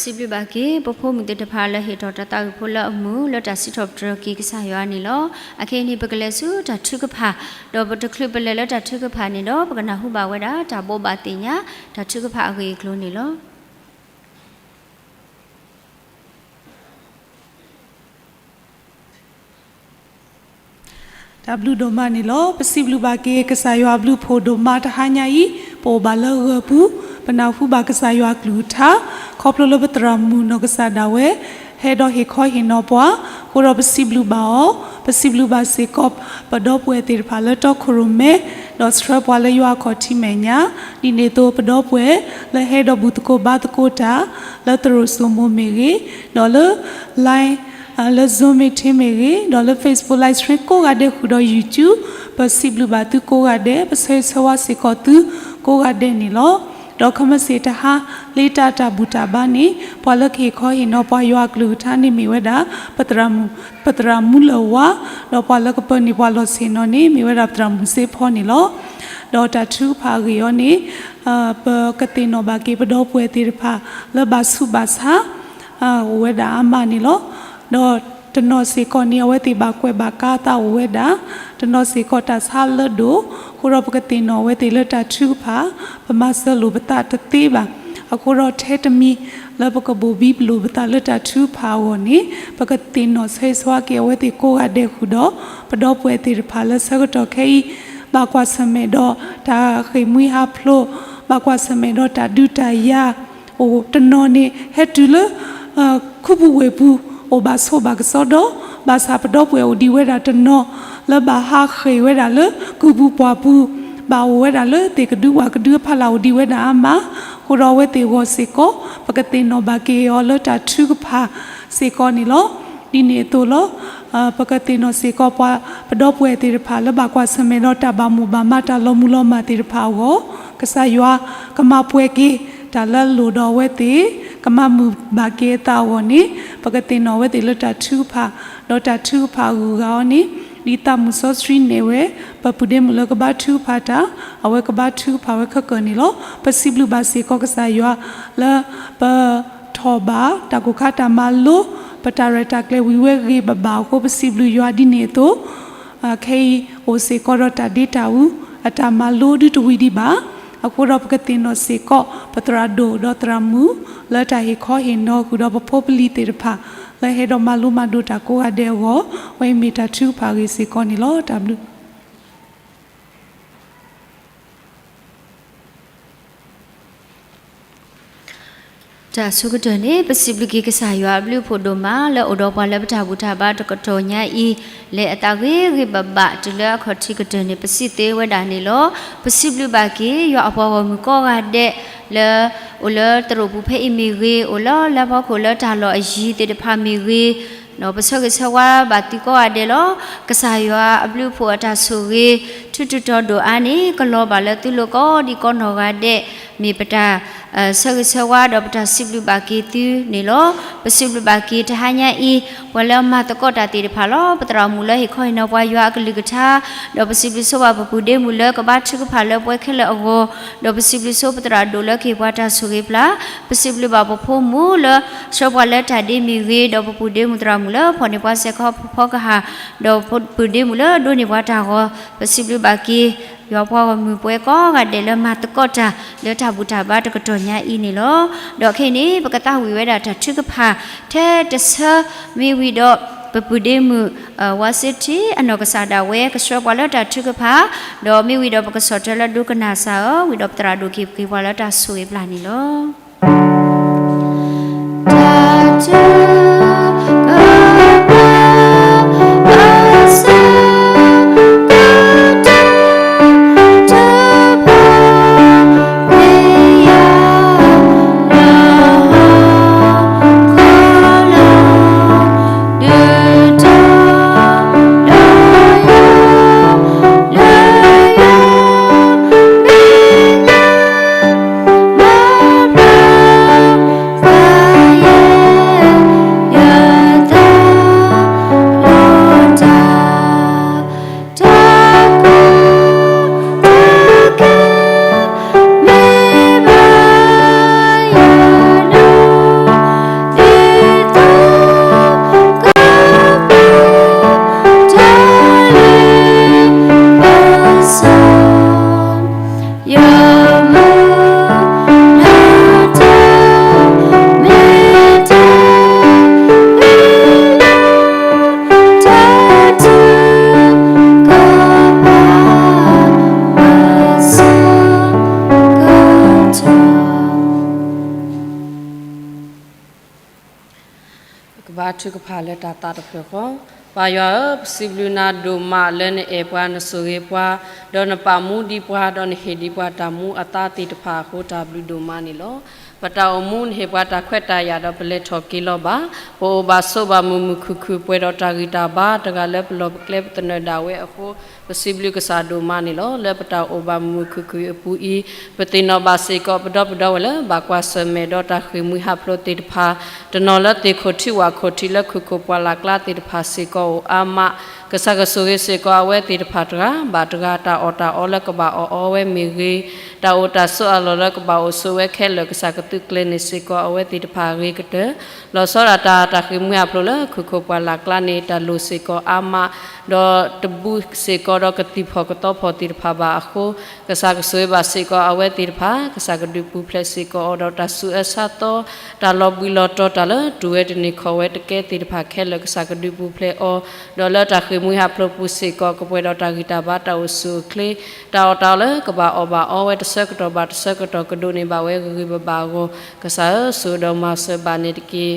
စံးဘျုးဘၣ်က့ၤ ပဖိမုၣ်သ့ၣ်တဖၣ်လၢဟ့ၣ်ထီၣ်တၢ်သးဝံၣ်ဖိလၢအမုာ်လၢတၢ်စံးထီၣ်ပတြၢၤက့ၤကစၢ်ယွၤန့ၣ်လီၤ. အခဲအံၤန့ၣ် ပကလဲၤဆူတၢ်ထုကဖၣ်, ဒီးပတချုးပလဲၤလၢတၢ်ထုကဖၣ်န့ၣ်ဒီး ပကနၢ်ဟူဘၣ်ဝဲဒၣ်တၢ်ဘိးဘၣ်သ့ၣ်ညါ တၢ်ထုကဖၣ်အဂ့ၢ်အကျိၤန့ၣ်လီၤ. တၢ်ဘျုးဒိၣ်မးန့ၣ်လီၤ. ပစံးဘျုးဘၣ်က့ၤ ကစၢ်ယွၤအဘျုးအဖှိၣ်ဒိၣ်မးတဟါညါအံၤ, ပအိၣ်ဘၣ်လၢဂၢၤပူၤ, ပနၢ်ဟူဘၣ်ကစၢ်ယွၤအကလုၢ်ကထါ, ခီဖျိလၢပသရၣ်မုၣ်နီၢ်ကစၢ်ဒၣ်ဝဲ ဟဲဒီးဟ့ၣ်ခီဟ့ၣ်နီၤပှၤ, အဃိဒီးပစံးဘျုးဘၣ်အီၤ, ပစံးဘျုးဘၣ်စ့ၢ်ကီး ပဒီပုၢ်ဝဲၢ်သ့ၣ်တဖၣ်လၢတီခိၣ်ရိၣ်မဲ, ဒီးဆှၢပှၤလၢယွၤအခီၣ်ထံးမဲာ်ညါ, ဒ်န့ၣ်အသိး ပဒီပုၢ်ဝဲၢ်လၢဟဲဒီးဘူၣ်သကိးဘါသကိးတၢ် လၢသရိာ်စိမိၤမ့ၢ်ဂ့ၤ, ဒီးလၢ Line လၢ Zoom meeting မ့ၢ်ဂ့ၤ, ဒီးလၢ Facebook Live Stream ကိးဂၤဒဲးဃုာ်ဒီး YouTube, ပစံးဘျုးဘၣ်သုကိးဂၤဒဲး, ပဆၢဂ့ၤဆၢဝါစ့ၢ်ကီးသုကိးဂၤဒဲးန့ၣ်လီၤ. ဒီးခဲမုၢ်ဆ့ၣ်တဟါ လၢတၢ်ဘူၣ်တၢ်ဘါန့ၣ် ပှၤလၢကဟ့ၣ်ခီဟ့ၣ်နီၤပှၤယွၤအကလုၢ်ကထါန့ၣ်မ့ၢ်ဝဲဒၣ် ပသရၣ်မုၣ်လၢၢ်ဝါ, ဒီးပှၤလၢကပၢနုာ်ပှၤလီၢ်ဆ့ၣ်နီၤန့ၣ် မ့ၢ်ဝဲဒၣ်ပသရၣ်မုၣ်စ့ဖီန့ၣ်လီၤ. ဒီးတၢ်ထုကဖၣ်အဂ့ၢ်အံၤန့ၣ် ပကသ့ၣ်နီၣ်ဘၣ်က့ၤပဒီပုၢ်ဝဲၢ်သ့ၣ်တဖၣ်လၢဘၣ်ဆူးဘၣ်ဆါ အိၣ်ဝဲဒၣ်အါမးန့ၣ်လီၤ. ဒီးတနီၤစ့ၢ်ကီးန့ၣ် အဝဲသ့ၣ်ဘၣ်ကွဲးဘၣ်ကါသးအိၣ်ဝဲဒၣ်, တနီၤစ့ၢ်ကီးတၢ်ဆါလၢဒိၣ်, အဃိဒီးပကသ့ၣ်နီၣ်အဝဲသ့ၣ်လၢတၢ်ထုကဖၣ်, ပမၤစၢၤလိာ်ပသးတသ့ဘၣ်. အဃိဒီးထဲတမံၤလၢပကဘိၣ်ဘံလိာ်ပသးလၢတၢ်ထုကဖၣ်အဂီၢ်န့ၣ် ပကသ့ၣ်နီၣ်ဆၢဂ့ၤဆၢဝါက့ၤအဝဲသ့ၣ်ကိးဂၤဒဲးဃုာ်ဒီး ပဒီပုၢ်ဝဲၢ်သ့ၣ်တဖၣ်လၢဆၢကတီၢ်ခဲအံၤ ဘၣ်ကွၢ်ဆၢၣ်မဲာ်ဒီးတၢ်ဃ့ၢ်မှံဟးဖျိး, ဘၣ်ကွၢ်ဆၢၣ်မဲာ်ဒီးတၢ်ဒုးတၢ်ယၤ, အိၣ်တနီၤန့ၣ် ဟဲတုၤလၢ ခူပူၤဝ့ၢ်ပူၤ အိၣ်ဘၣ်ဆိးဘၣ်ကစီဒီ, ဘၣ်ဆၣ်ပဒီပုၢ်ဝဲၢ်အိၣ်ဒံးဝဲဒၣ်တနီၤ လၢဘၣ်ဟးဃ့ၢ်ဝဲဒၣ်လၢကုၢ်ပူၤပှၢ်ပူၤ, ဘၣ်အိၣ်ဝဲဒၣ်လၢသ့ၣ်ကဒုဝၣ်ကဒုအဖီလာ်အိၣ်ဒံးဝဲဒၣ်အါမး, အဃိဒီးအဝဲသ့ၣ်အဂီၢ်စ့ၢ်ကီး ပကသ့ၣ်နီၣ်ဘၣ်က့ၤအီၤလၢတၢ်ထုကဖၣ်စ့ၢ်ကီးန့ၣ်လီၤ. ဒ်န့ၣ်အသိးလီၤ. ပကသ့ၣ်နီၣ်စ့ၢ်ကီးပှၤ ပဒီပုၢ်ဝဲၢ်သ့ၣ်တဖၣ်လၢဘၣ်ကွၢ်ဆၢၣ်မဲာ်ဒီးတၢ်ဘၣ်မိၣ်ဘၣ်မး တၢ်လီၤမုၢ်လီၤမၢ်သ့ၣ်တဖၣ်အဂီၢ်, ကစၢ်ယွၤကမၤပှဲၤက့ၤတၢ်လၢအလိၣ်ဒီးအဝဲသ့ၣ်, ကမၤမုာ်ဘၣ်က့ၤအသးအဂီၢ်န့ၣ် ပကသ့ၣ်နီၣ်အဝဲသ့ၣ်လၢတၢ်ထုကဖၣ်, ဒီးတၢ်ထုကဖၣ်အဂုၤအဂၤအီၤန့ၣ် ဒ်သးမုၣ်စီဆှံနဲၣ်ဝဲ ပပုၢ်ဒ့မုၣ်လၢကဘါထုကဖၣ်တၢ်, အဝဲကဘါထုကဖၣ်ဝဲခဲကၢၢ်န့ၣ်လီၤ. ပစံးဘျုးဘၣ်စ့ၢ်ကီးကစၢ်ယွၤလၢ ပထီၣ်ဘၣ်တၢ်ကိၢ်ခါတၢ်မၤလိ, ပတၢ်ရဲၣ်တၢ်ကျဲၤဝံၤဝဲဂ့ၤဘၣ်ဘၣ်အဃိ ပစံးဘျုးယွၤဒ်န့ၣ်အသိး, ခဲအံၤအိၣ်စ့ၢ်ကီးဒီးတၢ်ဒ့တၢ်အူ, အတၢ်မၤလိဒုးတဝံၤဒံးဘၣ်. အဃိဒီးပကသ့ၣ်နီၣ်စ့ၢ်ကီး ပသရၣ်ဒိၣ်ဒီးသရၣ်မုၣ် လၢတၢ်ဟ့ၣ်ခီဟ့ၣ်နီၤဃုာ်ဒီးပဖိပလံၤသ့ၣ်တဖၣ် လၢဟဲဒီးမၤလိမၤဒိးတၢ်ကိးဂၤဒဲးအဂီၢ်, ဝဲအံၤမ့ၢ်တၢ်ထုကဖၣ်အဂ့ၢ်စ့ၢ်ကီးန့ၣ်လီၤ. တၢ်ဘျုး တၢ်ဆိကတၢၢ်န့ၣ် ပစံးဘျုးက့ၤကစၢ်ယွၤအဘျုးအဖှိၣ်ဒိၣ်မး လၢအိၣ်ဒီးပှၤလၢပတၢ်ဘူၣ်တၢ်ဘါတကတီၢ်ညါအံၤ, လဲၤအသးဂ့ၤဂ့ၤဘၣ်ဘၣ်တုၤလၢအခီၣ်ထံးကတၢၢ်န့ၣ် ပစံးသ့ဝဲဒၣ်န့ၣ်လီၤ. ပစံးဘျုးဘၣ်က့ၤ ယွၤအပှၤဂီၢ်မုၢ်ကိးဂၤဒဲး လၢ အိၣ်လၢသရိာ်ပူၤဖဲအံၤမ့ၢ်ဂ့ၤ, အိၣ်လၢလၢဖီခိၣ်လၢတၢ်လီၢ်အယံၤသ့ၣ်တဖၣ်မ့ၢ်ဂ့ၤ, ပဆၢဂ့ၤဆၢဝါဘၣ်သုကိးဂၤဒဲးလီၤ. ကစၢ်ယွၤအဘျုးအဖှိၣ်အတၢ်ဆိၣ်ဂ့ၤ ထူးထူးတီၤတီၤဒိၣ်အါန့ၣ် ကလီၤဘၣ်လၢသုလိၤကိးဒံးကိးနီၢ်ဂၤဒဲး, မ့ၢ်ပတၢ် ဆၢဂ့ၤဆၢဝါဒီးပတၢ်စံးဘျုးဘၣ်က့ၤသုန့ၣ်လီၤ. ပစံးဘျုးဘၣ်က့ၤတဟါညါအံၤ ပှၤလၢအမၤသကိးတၢ်သ့ၣ်တဖၣ်လီၤ. ပသရၣ်မုၣ်လၢဟ့ၣ်ခီဟ့ၣ်နီၤပှၤယွၤအကလုၢ်ကထါ, ဒီးပစံးဘျုးဆိဘၣ်ပပုၢ်ဒ့မုၣ်လၢကဘါထုကဖၣ်လၢပှဲၤခဲလၢာ်အဂီၢ်, ဒီးပစံးဘျုးဆိပသရၣ်ဒိၣ်လၢကဟ့ၣ်ပှၤတၢ်ဆိၣ်ဂ့ၤပျၢ်, ပစံးဘျုးဘၣ်ပဖိမုၣ်လၢ ဆှၢပှၤလၢတၢ်ဒ့မ့ၢ်ဂ့ၤ, ဒီးပပုၢ်ဒ့မုၣ်သရၣ်မုၣ်လၢဖီၣ်န့ၢ်ပှၤစဲးခီဖီကဟၣ်, ဒီးပပုၢ်ဒ့မုၣ်လၢဒိးန့ၢ်ပှၤတၢ်ဂီၤ, ပစံးဘျုးဘၣ်က့ၤ ယွၤပှၤဂီၢ်မုၢ်ပှဲၤကိးဂၤဒဲးလၢမၤသကိးတၢ်လၢတၢ်ဘူၣ်တၢ်ဘါတကတီၢ်ညါအံၤန့ၣ်လီၤ. ဒီးခဲအံၤန့ၣ် ပကသးဝံၣ်ဝဲဒၣ်တၢ်ထုကဖၣ် ထဲတဆၢ မ့ၢ်ဝံၤဒီး ပပုၢ်ဒ့မုၣ် ဝါစ့ထံ အနီၢ်ကစၢ်ဒၣ်ဝဲ ကဆှၢပှၤလၢတၢ်ထုကဖၣ်, ဒီးမ့ၢ်ဝံၤဒီးပကဆီၣ်ထွဲလၢဒိကနၣ်စၢ်အီၤ, ဝံၤဒီးပသရၣ်ဒိၣ်က့ၤပှၤလၢတၢ်ဆိၣ်ဂ့ၤပျၢ်န့ၣ်လီၤ. တၢ်ထုကဖၣ် ဘၣ်ဆၣ် တၢ်ထုကဖၣ် ထုကဖၣ်လၢတၢ်သးတဖျၢၣ်ဃီ, ပၢ်ယွၤဧၢ, ပစံးဘျုးနၤဒိၣ်မးလၢနအဲၣ်ပှၤ နဆိၣ်ဂ့ၤပှၤ, ဒီးနပာ်မူဒံးပှၤ, ဒီးနဟ့ၣ်ဒံးပှၤတၢ်မူအသးသ့ၣ်တဖၣ်အဃိ တၢ်ဘျုးဒိၣ်မးန့ၣ်လီၤ. ပတၢ်အိၣ်မူနဟ့ၣ်ပှၤတၢ်ခွဲးတၢ်ယာ်ဒီးပလဲၤထီၣ်က့ၤလီၤဘၣ်, ပအိၣ်ဘၣ်ဆိးဘၣ်မုာ်မုာ်ခုၣ်ခုၣ် ပှဲၤဒီးတၢ်ဂံၢ်တၢ်ဘါ တဂၤလၢပလီၢ်ပကျဲပသနၢၣ်ဒၣ်ဝဲအဃိ ပစံးဘျုးကစၢ်ဒိၣ်မးန့ၣ်လီၤ. လၢပတၢ်အိၣ်ဘၣ်မုာ်မုာ်ခုၣ်ခုၣ်အပူၤအံၤ ပသ့ၣ်နီၣ်ဘၣ်စ့ၢ်ကီး ပဒီပုၢ်ဒီဝဲၢ်လၢ ဘၣ်ကွၢ်ဆၢၣ်မဲာ်ဒီးတၢ်ဃ့ၢ်မှံဟးဖျိးသ့ၣ်တဖၣ်, တနီၤလၢသ့ၣ်ခိၣ်ထံးဝၣ်ခိၣ်ထံးလၢခိၣ်ခိၣ်ပှၢ်လၢ်ကျါသ့ၣ်တဖၣ်စ့ၢ်ကီးအိၣ်အါမး, ကစၢ်ကဆိၣ်ဂ့ၤစ့ၢ်ကီးအဝဲသ့ၣ်တဖၣ်တဂၤဘၣ်တဂၤ တၢ်အီၣ်တၢ်အီလၢကဘၣ်အီၣ်အီဝဲမ့ၢ်ဂ့ၤ, တၢ်အိၣ်တၢ်ဆိးအလီၢ်လၢကဘၣ်အိၣ်ဆိးဝဲခဲလၢာ် ကစၢ်ကသုးကျဲၤန့ၢ်စ့ၢ်ကီးအဝဲသ့ၣ်တဖၣ်အဂ့ၤကတၢၢ်, လီၤဆီဒၣ်တၢ် တၢ်ဃ့ၢ်မှံဟးဖျိးလၢခိၣ်ခိၣ်ပှၢ်လၢ်ကျါန့ၣ် တၢ်လိၣ်စ့ၢ်ကီးအါမး, ဒီးတဘူးစ့ၢ်ကီးဒီးကသံၣ်ဖီၣ်ကသီဖီၣ်သ့ၣ်တဖၣ်ဘၣ်အဃိ, ကစၢ်ကဆိၣ်ဂ့ၤဘၣ်စ့ၢ်ကီးအဝဲသ့ၣ်တဖၣ်, ကစၢ်ကဒုးပူၤဖျဲးစ့ၢ်ကီးအီၤဒီးတၢ်ဆူးအၢဆါသီ, တၢ်လီၤဘှံးလီၤတီၤတၢ်လၢတူၢ်ဝဲတန့ၢ်ခီၣ်ဝဲတကဲသ့ၣ်တဖၣ်ခဲလၢာ် ကစၢ်ကဒုးပူၤဖျဲးအီၤ, ဒီးလၢတၢ်ဃ့ၢ်မှံဟးဖျိးပူၤစ့ၢ်ကီး ကပှဲၤဒီးတၢ်ဂံၢ်တၢ်ဘါတၢ်အိၣ်ဆူၣ်အိၣ်ချ့, တၢ်အီၣ်တၢ်အီလၢကဘၣ်အီၣ်ဘၣ်အီဝဲတဆၢကတီၢ်ဘၣ်တဆၢကတီၢ် ကဒိးန့ၢ်ဘၣ်ဝဲဂ့ၤဂ့ၤဘၣ်ဘၣ်အဂီၢ်, ကစၢ်ဧၢ, ဆိၣ်ဂ့ၤဒီးမၤစၢၤဘၣ်န့ၣ်တက့ၢ်.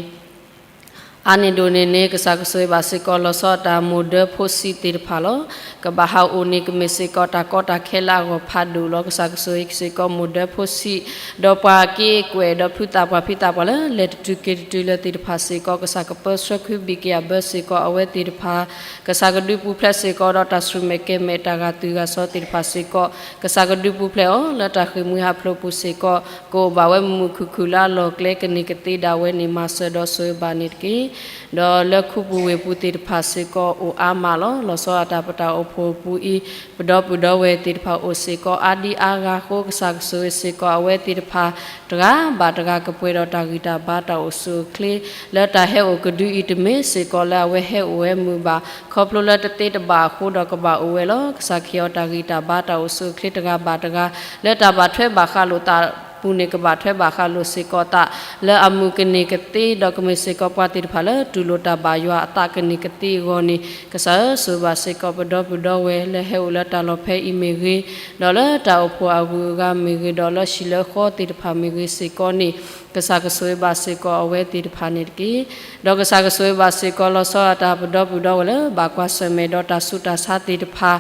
အါန့ၢ်ဒိၣ်န့ၢ်န့ၣ် ကစၢ်ကဆိၣ်ဂ့ၤဘၣ်စ့ၢ်ကီး လီၤဆီဒၣ်တၢ်မိၢ်ဒၢဖိဆံးသ့ၣ်တဖၣ်လီၤ. ကဘၣ်ဟးအိၣ်န့ၣ် ကမ့ၢ်စ့ၢ်ကီးတၢ်ကီတၢ်ခဲလၢအဂီၢ်ဖးဒိၣ်လီၤ. ကစၢ်ကဆိၣ်ဂ့ၤစ့ၢ်ကီးမိၢ်ဒၢဖိဆံး, ဒီးပှၤက့ကွဲၢ်ဒီးဖုသးပှၢ်ဖံသးပှၢ်လၢ လဲၤတတုၤက့ၤတတုၤလၢသ့ၣ်တဖၣ်စ့ၢ်ကီး ကစၢ်ကပၢဆှၢခုဘံၣ်က့ၤအဘၢစ့ၢ်ကီးအဝဲသ့ၣ်တဖၣ်, ကစၢ်ကဒုးပူၤဖျဲးစ့ၢ်ကီးဒီးတၢ်ဆူၣ်မဲာ်ကဲၤမဲာ်တၢ်ဂၤတုၤဂၤစီသ့ၣ်တဖၣ်စ့ၢ်ကီး, ကစၢ်ကဒုးပူၤဖျဲးအီၤလၢတၢ်ဃ့ၢ်မှံဟးဖျိးပူၤစ့ၢ်ကီး, ကအိၣ်ဘၣ်ဝဲမုာ်မုာ်ခုၣ်ခုၣ်လၢအလီၢ်ကျဲ ကန့ၢ်ကသ့ဒၣ်ဝဲန့ၣ် မၤစၢၤဒီးဆိၣ်ဂ့ၤဘၣ်န့ၣ်တက့ၢ်. ဒီးလၢခူပူၤဝ့ၢ်ပူၤသ့ၣ်တဖၣ်စ့ၢ်ကီးအိၣ်အါမးလီၤ. လီၤဆီဒၣ်တၢ်ပတၢ်အိၣ်ဖှိၣ်အပူၤအံၤ ပဒီပုၢ်ဒီဝဲၢ်သ့ၣ်တဖၣ်အိၣ်စ့ၢ်ကီးအါဒံအါဂၤအဃိ ကစၢ်ကဆိၣ်ဂ့ၤစ့ၢ်ကီးအဝဲသ့ၣ်တဖၣ် တဂၤဘၣ်တဂၤ ကပှဲၤဒီးတၢ်ဂံၢ်တၢ်ဘါတၢ်အိၣ်ဆူၣ်အိၣ်ချ့ လၢတၢ်ဟဲအိၣ်ကဒုအံၤ တမ့ၢ်စ့ၢ်ကီးလၢအဝဲဟဲအိၣ်ဝဲမုာ်ဘၣ်, ခီဖျိလၢတသ့တဘၣ်အဃိဒီးကဘၣ်အိၣ်ဝဲလီၤ. ကစၢ်ခ့အီၤတၢ်ဂံၢ်တၢ်ဘါတၢ်အိၣ်ဆူၣ်အိၣ်ချ့တဂၤဘၣ်တဂၤ လၢတၢ်ဘၣ်ထွဲဘၣ်ဃးလိာ်သးပူၤန့ၣ် ကဘၣ်ထွဲဘၣ်ဃးလိာ်စ့ၢ်ကီးသး လၢအမုာ်ကန့ၢ်ကသ့ ဒီးကမ့ၢ်စ့ၢ်ကီးပှၤသ့ၣ်တဖၣ်လၢတူၢ်လိာ်တၢ်ဘၣ်ယွၤအသးကန့ၢ်ကသ့အဂီၢ်န့ၣ် ကစၢ်ဧၢ ဆိၣ်ဂ့ၤဘၣ်စ့ၢ်ကီးပဒီပုၢ်ဒီဝဲၢ်လၢဟဲအိၣ်လၢတၢ်လီၢ်ဖဲအံၤမ့ၢ်ဂ့ၤ, ဒီးလၢတၢ်အိၣ်ဖှိၣ်အဂုၤအဂၤမ့ၢ်ဂ့ၤ, ဒီးလၢဟံၣ်လၢဃီသ့ၣ်တဖၣ်မ့ၢ်ဂ့ၤစ့ၢ်ကီးန့ၣ် ကစၢ်ကဆိၣ်ဂ့ၤဘၣ်စ့ၢ်ကီးအဝဲသ့ၣ်တဖၣ်န့ၣ်တက့ၢ်. ဒီးကစၢ်ကဆိၣ်ဂ့ၤဘၣ်စ့ၢ်ကီးလီၤဆီဒၣ်တၢ်ပဒီပုၢ်ဒီဝဲၢ်လၢ ဘၣ်ကွၢ်ဆၢၣ်မဲာ်ဒီးတၢ်ဆူးတၢ်ဆါသ့ၣ်တဖၣ်,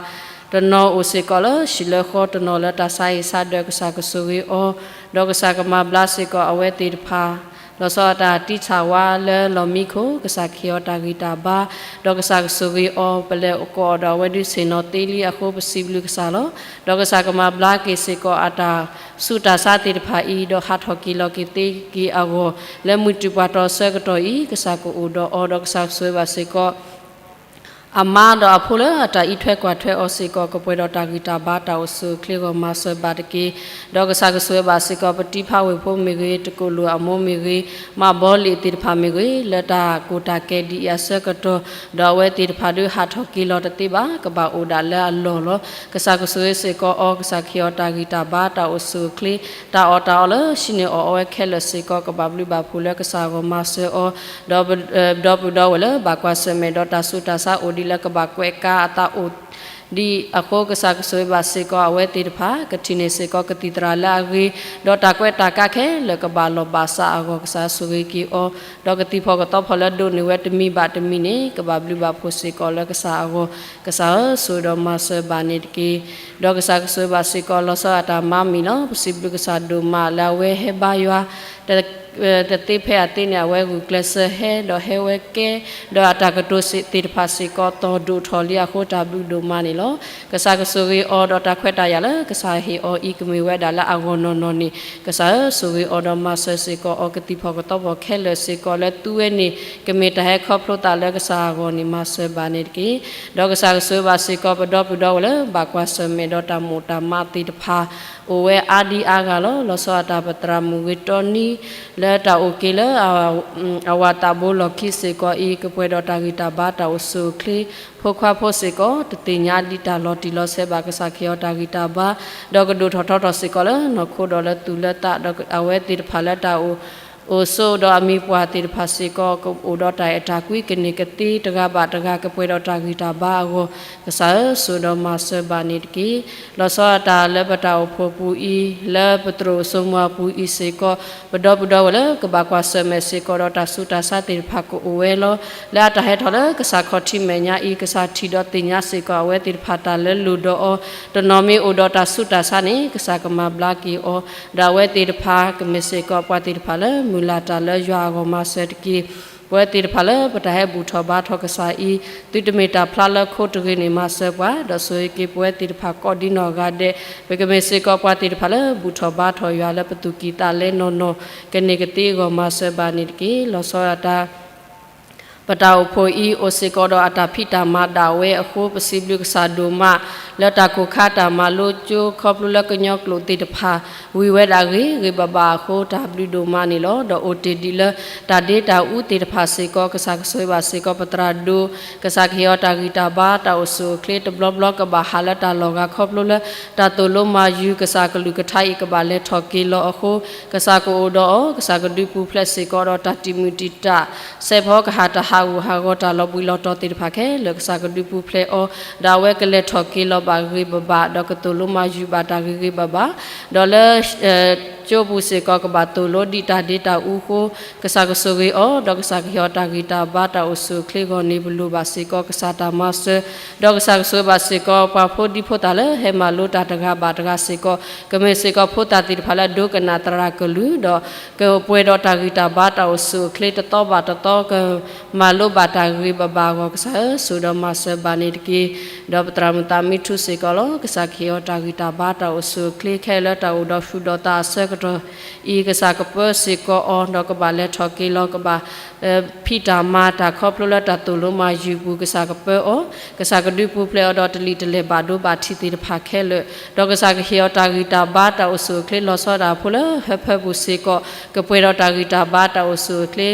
တနီၤအိၣ်စ့ၢ်ကီးလၢဟံၣ်လၢဃီ, တနီၤလၢတၢ်ဆါဟံၣ်ဆါဒၢး ကစၢ်ကဆိၣ်ဂ့ၤအီၤ, ဒီးကစၢ်ကမၤဘျါစ့ၢ်ကီးအဝဲသ့ၣ်တဖၣ် လီၤဆီဒၣ်တၢ်တံၢ်ဆၣ်ဝါလၢလီၢ်မံခိၣ် ကစၢ်ခ့အီၤတၢ်ဂံၢ်တၢ်ဘါ, ဒီးကစၢ်ကဆိၣ်ဂ့ၤအီၤ ပလဲၤကိးအီၤဒီးအဝဲဒုးဆ့ၣ်နီၤသ့လံအဃိ ပစံးဘျုးကစၢ်လီၤ. ဒီးကစၢ်ကမၤဘျါက့ၤစ့ၢ်ကီးအတၢ်ဆူးတၢ်ဆါသ့ၣ်တဖၣ်အံၤ, ဒီးဟးထီၣ်က့ၤလီၤက့ၤသ့က့ၤအဂီၢ်, လၢမုၢ်တူာ်ပှၤတီၤဆၢကတီၢ်အံၤ ကစၢ်ကအိၣ်ဒီးအီၤ, ဒီးကစၢ်ကဆိၣ်ဂ့ၤဘၣ်စ့ၢ်ကီး အမါဒီးအဖိလၢအတၢ်အံးထွဲကွၢ်ထွဲအီၤစ့ၢ်ကီး ကပှဲၤဒီးတၢ်ဂံၢ်တၢ်ဘါတၢ်အိၣ်ဆူၣ်အိၣ်ချ့အဂီၢ် မၤစၢၤဘၣ်တက့ၢ်. ဒီးကစၢ်ကဆိၣ်ဂ့ၤဘၣ်စ့ၢ်ကီး ပတံဖးဝ့ၢ်ဖိမ့ၢ်ဂ့ၤ, တကိးလိာ်အမိၢ်မ့ၢ်ဂ့ၤ, မးဘီလ့ၣ်သ့ၣ်တဖၣ်မ့ၢ်ဂ့ၤ, လၢတၢ်ကိၢ်တၢ်ကဲၤဒ်အံၤအဆၢကတီၢ်, ဒီးအဝဲသ့ၣ်တဖၣ်ဒုးဟးထီၣ်က့ၤလီၤတသ့ဘၣ်, ကဘၣ်အိၣ်ဒၣ်လၢအလီၢ်လီၤ. ကစၢ်ကဆိၣ်ဂ့ၤစ့ၢ်ကီးအီၤ, ကစၢ်ခ့အီၤတၢ်ဂံၢ်တၢ်ဘါတၢ်အိၣ်ဆူၣ်အိၣ်ချ့, တၢ်အီၣ်တၢ်အီလၢဟံးန့ၢ်အီၣ်အီဝဲခဲလၢာ်စ့ၢ်ကီး ကဘၣ်ဘျုးဘၣ်ဖှိၣ်လၢကစၢ်အဂီၢ်မၤစၢၤအီၤ, ဒီး ဒီပုၢ်ဒီဝဲၢ်လၢ ဘၣ်ကွၢ်ဆၢၣ်မဲာ်ဒီးတၢ်ဆူးတၢ်ဆါအိၣ်ဒ်လၢကဘၣ်ကွဲးကါအသးအိၣ် ဒ်အဃိ ကစၢ်ကဆိၣ်ဂ့ၤဘၣ်စ့ၢ်ကီးအဝဲသ့ၣ်တဖၣ်, ကထံၣ်န့ၢ်စ့ၢ်ကီးကသံၣ်သရၣ်လၢအဂ့ၤ, ဒီးတၢ်ကွဲးတၢ်ကါခဲလၢာ်ကဘၣ်လီၢ်ဘၣ်စးအဂီၢ် ကစၢ်ဆိၣ်ဂ့ၤက့ၤအီၤ, ဒီးကသံၣ်ဖီၣ်ကသီဖီၣ်လၢဒိးန့ၢ်ဝဲတမံၤဘၣ်တမံၤန့ၣ် ကဘၣ်ဘျုးဘၣ်ဖှိၣ်စ့ၢ်ကီးလၢကစၢ်အဂီၢ်, ကစၢ်ဧၢ ဆိၣ်ဂ့ၤဒီးမၤစၢၤဘၣ်န့ၣ်တက့ၢ်. ဒီးကစၢ်ကဆိၣ်ဂ့ၤဘၣ်စ့ၢ်ကီး လီၤဆီဒၣ်တၢ်မါမံၤလီၤ. ပစံးဘျုးကစၢ်ဒိၣ်မးလၢအဝဲဟဲဘါယွၤ တသ့ဖဲအသ့န့ၣ် အဝဲဂုာ်ကျဲးစၢးဟဲ ဒီးဟဲဝဲကဲ, ဒီးအတၢ်ကတိၤသ့ၣ်တဖၣ်စ့ၢ်ကီး သီၣ်ဒိၣ်ထီၣ်လံအဃိ တၢ်ဘျုးဒိၣ်မးန့ၣ်လီၤ. ကစၢ်ကဆိၣ်ဂ့ၤအီၤဒီးတၢ်ခွဲးတၢ်ယာ်လၢကစၢ်ဟ့ၣ်အီၤအံၤ ကမ့ၢ်ဝဲဒၣ်လၢအဂီၢ်နီၢ်နီၢ်န့ၣ် ကစၢ်ဧၢ ဆိၣ်ဂ့ၤအီၤဒီးမၤစၢၤစ့ၢ်ကီးအီၤ ကသံၣ်ဖီၣ်ကသီဖီၣ်ခဲလၢာ်စ့ၢ်ကီးလၢသူဝဲန့ၣ် ကမ့ၢ်တၢ်ဟဲခီဖျိသးလၢကစၢ်အဂီၢ်န့ၣ် မၤစၢၤဘၣ်န့ၣ်တက့ၢ်. ဒီးကစၢ်ကဆိၣ်ဂ့ၤဘၣ်စ့ၢ်ကီး ပဒီပုၢ်ဒီဝဲၢ်လၢ ဘၣ်ကွၢ်ဆၢၣ်မဲာ်ဒီးတၢ်မိၢ်တၢ်မးသ့ၣ်တဖၣ် အိၣ်ဝဲအါဒံအါဂၤလီၤ. လီၤဆီဒၣ်တၢ်ပသရၣ်မုၣ်ဂ့ၤတီနံ လၢတၢ်အိၣ်က့ၤလၢ အဝၤသးဘိလီၢ်ခံစ့ၢ်ကီးအံၤ ကပှဲၤဒီးတၢ်ဂံၢ်တၢ်ဘါတၢ်အိၣ်ဆူၣ်အိၣ်ချ့, ဖိခွါဖိစ့ၢ်ကီး တသ့ၣ်ညါဒံးတၢ်လီၤတံၢ်လီၤဆဲးဘၣ် ကစၢ်ခ့အီၤတၢ်ဂံၢ်တၢ်ဘါ, ဒီးကဒိၣ်ထီၣ်ထီထီၣ်စ့ၢ်ကီးလၢနီၢ်ခိဒီးလၢသူၣ်လၢသး, ဒီးအဝဲသ့ၣ်တဖၣ်လၢတၢ်အိၣ် အိၣ်ဆိးဒီးအမံၤပှၢ်သ့ၣ်တဖၣ်စ့ၢ်ကီး ကအိၣ်ဒီးတၢ်အဲၣ်တၢ်ကွံ ကန့ၢ်ကသ့တဂၤဘၣ်တဂၤ ကပှဲၤဒီးတၢ်ဂံၢ်တၢ်ဘါအဂီၢ်, ကစၢ်ဧၢ, စိၤဒီးမၤစၢၤဘၣ်န့ၣ်တက့ၢ်. လီၤဆီဒၣ်တၢ်လၢပတၢ်အိၣ်ဖှိၣ်ပူၤအံၤ, လၢပတြိာ်စိမိၤအပူၤအံၤစ့ၢ်ကီး, ပဒီပုၢ်ဒီဝဲၢ်လၢကဘၣ်ကွၢ်ဆၢၣ်မဲာ်စ့ၢ်ကီးဒီးတၢ်ဆူးတၢ်ဆါသ့ၣ်တဖၣ်ကအိၣ်ဝဲလီၤ. လၢအတၢ်ဟဲထီၣ်လၢကစၢ်ခီၣ်ထံးမဲာ်ညါအံၤ ကစၢ်ထံၣ်ဒီးသ့ၣ်ညါစ့ၢ်ကီးအဝဲသ့ၣ်တဖၣ်တၢ်လၢလိၣ်ဒီးအီၤ, တနီၤမ့ၢ်အိၣ်ဒီးတၢ်ဆူးတၢ်ဆါန့ၣ် ကစၢ်ကမၤဘျါက့ၤအီၤ, ဒီးအဝဲသ့ၣ်တဖၣ် ကမ့ၢ်စ့ၢ်ကီးပှၤသ့ၣ်တဖၣ်လၢမုၢ်လၢ်တၢ်လၢယွၤအဂီၢ်မၤစၢၤတက့ၢ်. ပဝဲသ့ၣ်တဖၣ်လၢပတၢ်ဟဲဘူၣ်ထီၣ်ဘါထီၣ်ကစၢ်အံၤ, သုတမ့ၢ်တၢ်ဖျါလၢခိတဂ့ၤန့ၣ် မၤစၢၤပှၤ, ဒီးဆိၣ်ဂ့ၤက့ၤပဝဲသ့ၣ်တဖၣ်ကိးဒ်နီၢ်ဂၤဒဲး, ပကမ့ၢ်စ့ၢ်ကီးပှၤသ့ၣ်တဖၣ်လၢဘူၣ်ထီၣ်ဘါထီၣ်ယွၤလၢပသူၣ်ကံၢ်သးလဲနီၢ်နီၢ်, ကန့ၢ်ကသ့အဂီၢ်မၤစၢၤဘၣ်န့ၣ်တက့ၢ်. လီၤဆီဒၣ်တၢ် ပတၢ်အိၣ်ဖှိၣ်အံၤ အိၣ်စ့ၢ်ကီးဒီးအတၢ်ဖံးတၢ်မၤဒၣ်ဝဲအဃိ ပစံးဘျုးကစၢ်ဒိၣ်မး လၢတၢ်ကိၢ်ခါတၢ်မၤလိကၠိ ခီဖျိလၢကညီကျိာ်သ့ၣ်တဖၣ် ဝံၤဝဲဒၣ်ဂ့ၤဂ့ၤဘၣ်ဘၣ်အဃိ တၢ်ဘျုးဒိၣ်မးန့ၣ်လီၤ. ဒီးအိၣ်တ့ၢ်ဒံးလၢတၢ်ဒ့တၢ်အူသ့ၣ်တဖၣ်စ့ၢ်ကီး ကစၢ်ကဆိၣ်ဂ့ၤဘၣ်စ့ၢ်ကီးပသရၣ်ဒိၣ်, ကစၢ်ကဟ့ၣ်အီၤတၢ်ဂံၢ်တၢ်ဘါ တၢ်အိၣ်ဆူၣ်အိၣ်ချ့ တဘျီဘျီကဘၣ်ဟးလၢတၢ်လီၢ်ဂၤ ခီဖျိလၢတၢ်သိၣ်လိမၤယုၤ ကစၢ်ကလုၢ်ကထါအံၤကဘၣ်လဲၤထီၣ်က့ၤလီၤအဃိ ကစၢ်ကအိၣ်ဒီးအီၤ, ကစၢ်ကဒုးပူၤဖျဲးစ့ၢ်ကီးဒီးတၢ်တံာ်မုၢ်တံာ်တာ် စဲးဖီကဟၣ်တၢ်ဟးဂူာ်ဟးဂီၤတၢ်လီၤဘှံးလီၤတီၤသ့ၣ်တဖၣ်ခဲလၢာ် ကစၢ်ကဒုးပူၤဖျဲးအီၤ, ဒီးအဝဲကလဲၤထီၣ်က့ၤလီၤဘၣ်ဂ့ၤဂ့ၤဘၣ်ဘၣ် ဒီးကသိၣ်လိမၤယုၤဘၣ်တၢ်ဂ့ၤဂ့ၤဘၣ်ဘၣ်, ဒီးလၢ ကၠိပူၤစ့ၢ်ကီး ကဘၣ်သိၣ်လိဒံးတၢ်ဒ့တၢ်အူအဃိ ကစၢ်ကဆိၣ်ဂ့ၤအီၤ ဒီးကစၢ်ကဟ့ၣ်အီၤတၢ်ဂံၢ်တၢ်ဘါ တၢ်အိၣ်ဆူၣ်အိၣ်ချ့အဂီၢ်န့ၣ် ပလိၣ်ဘၣ်စ့ၢ်ကီးကစၢ်တၢ်မၤစၢၤ, ဒီးကစၢ်ကဆိၣ်ဂ့ၤဘၣ်စ့ၢ်ကီး ပှၤဖိဒံဖိသၣ်လၢဟဲမၤလိတၢ်တဂၤဘၣ်တဂၤစ့ၢ်ကီး ကမ့ၢ်စ့ၢ်ကီးဖိသၣ်သ့ၣ်တဖၣ်လၢအဒိကနၣ်သရၣ်ကလုၢ် ဒီးကပှဲၤဒီးတၢ်ဂံၢ်တၢ်ဘါ တၢ်အိၣ်ဆူၣ်အိၣ်ချ့ တသီဘၣ်တသီ ကမၤလိဘၣ်တၢ်ဂ့ၤဂ့ၤဘၣ်ဘၣ်အဂီၢ် ကစၢ်ဧၢ, စိၤဒီးမၤစၢၤဘၣ်န့ၣ်တက့ၢ်. ဒီးပသရၣ်မုၣ်သးမံထူစ့ၢ်ကီးလီၤ. ကစၢ်ကဟ့ၣ်အီၤတၢ်ဂံၢ်တၢ်ဘါ တၢ်အိၣ်ဆူၣ်အိၣ်ချ့ ခဲလၢာ်လၢတၢ်အိၣ်ဒီးဃုာ်ဒီးသးအဆၢကတီၢ်အံၤ ကစၢ်ကပၢစ့ၢ်ကီးအီၤ ဒီးကဘၣ်လဲၤထီၣ်က့ၤလီၤ ကဘၣ် ဖံးတၢ်မၤတၢ်ခီဖျိလၢတၢ်သိၣ်လိမၤယုၤပူၤ ကစၢ်ကပၢအီၤ, ကစၢ်ကဒုးပူၤဖျဲးအီၤဒီးတလံာ်တလဲၢ်ဘၣ်ဒိဘၣ်ထံးသ့ၣ်တဖၣ်ခဲလၢာ်, ဒီးကစၢ်ကဟ့ၣ်အီၤတၢ်ဂံၢ်တၢ်ဘါ တၢ်အိၣ်ဆူၣ်အိၣ်ချ့ လီၤဆီဒၣ်ဖိလၢဟၢဖၢပူၤစ့ၢ်ကီး ကပှဲၤဒီးတၢ်ဂံၢ်တၢ်ဘါ တၢ်အိၣ်ဆူၣ်အိၣ်ချ့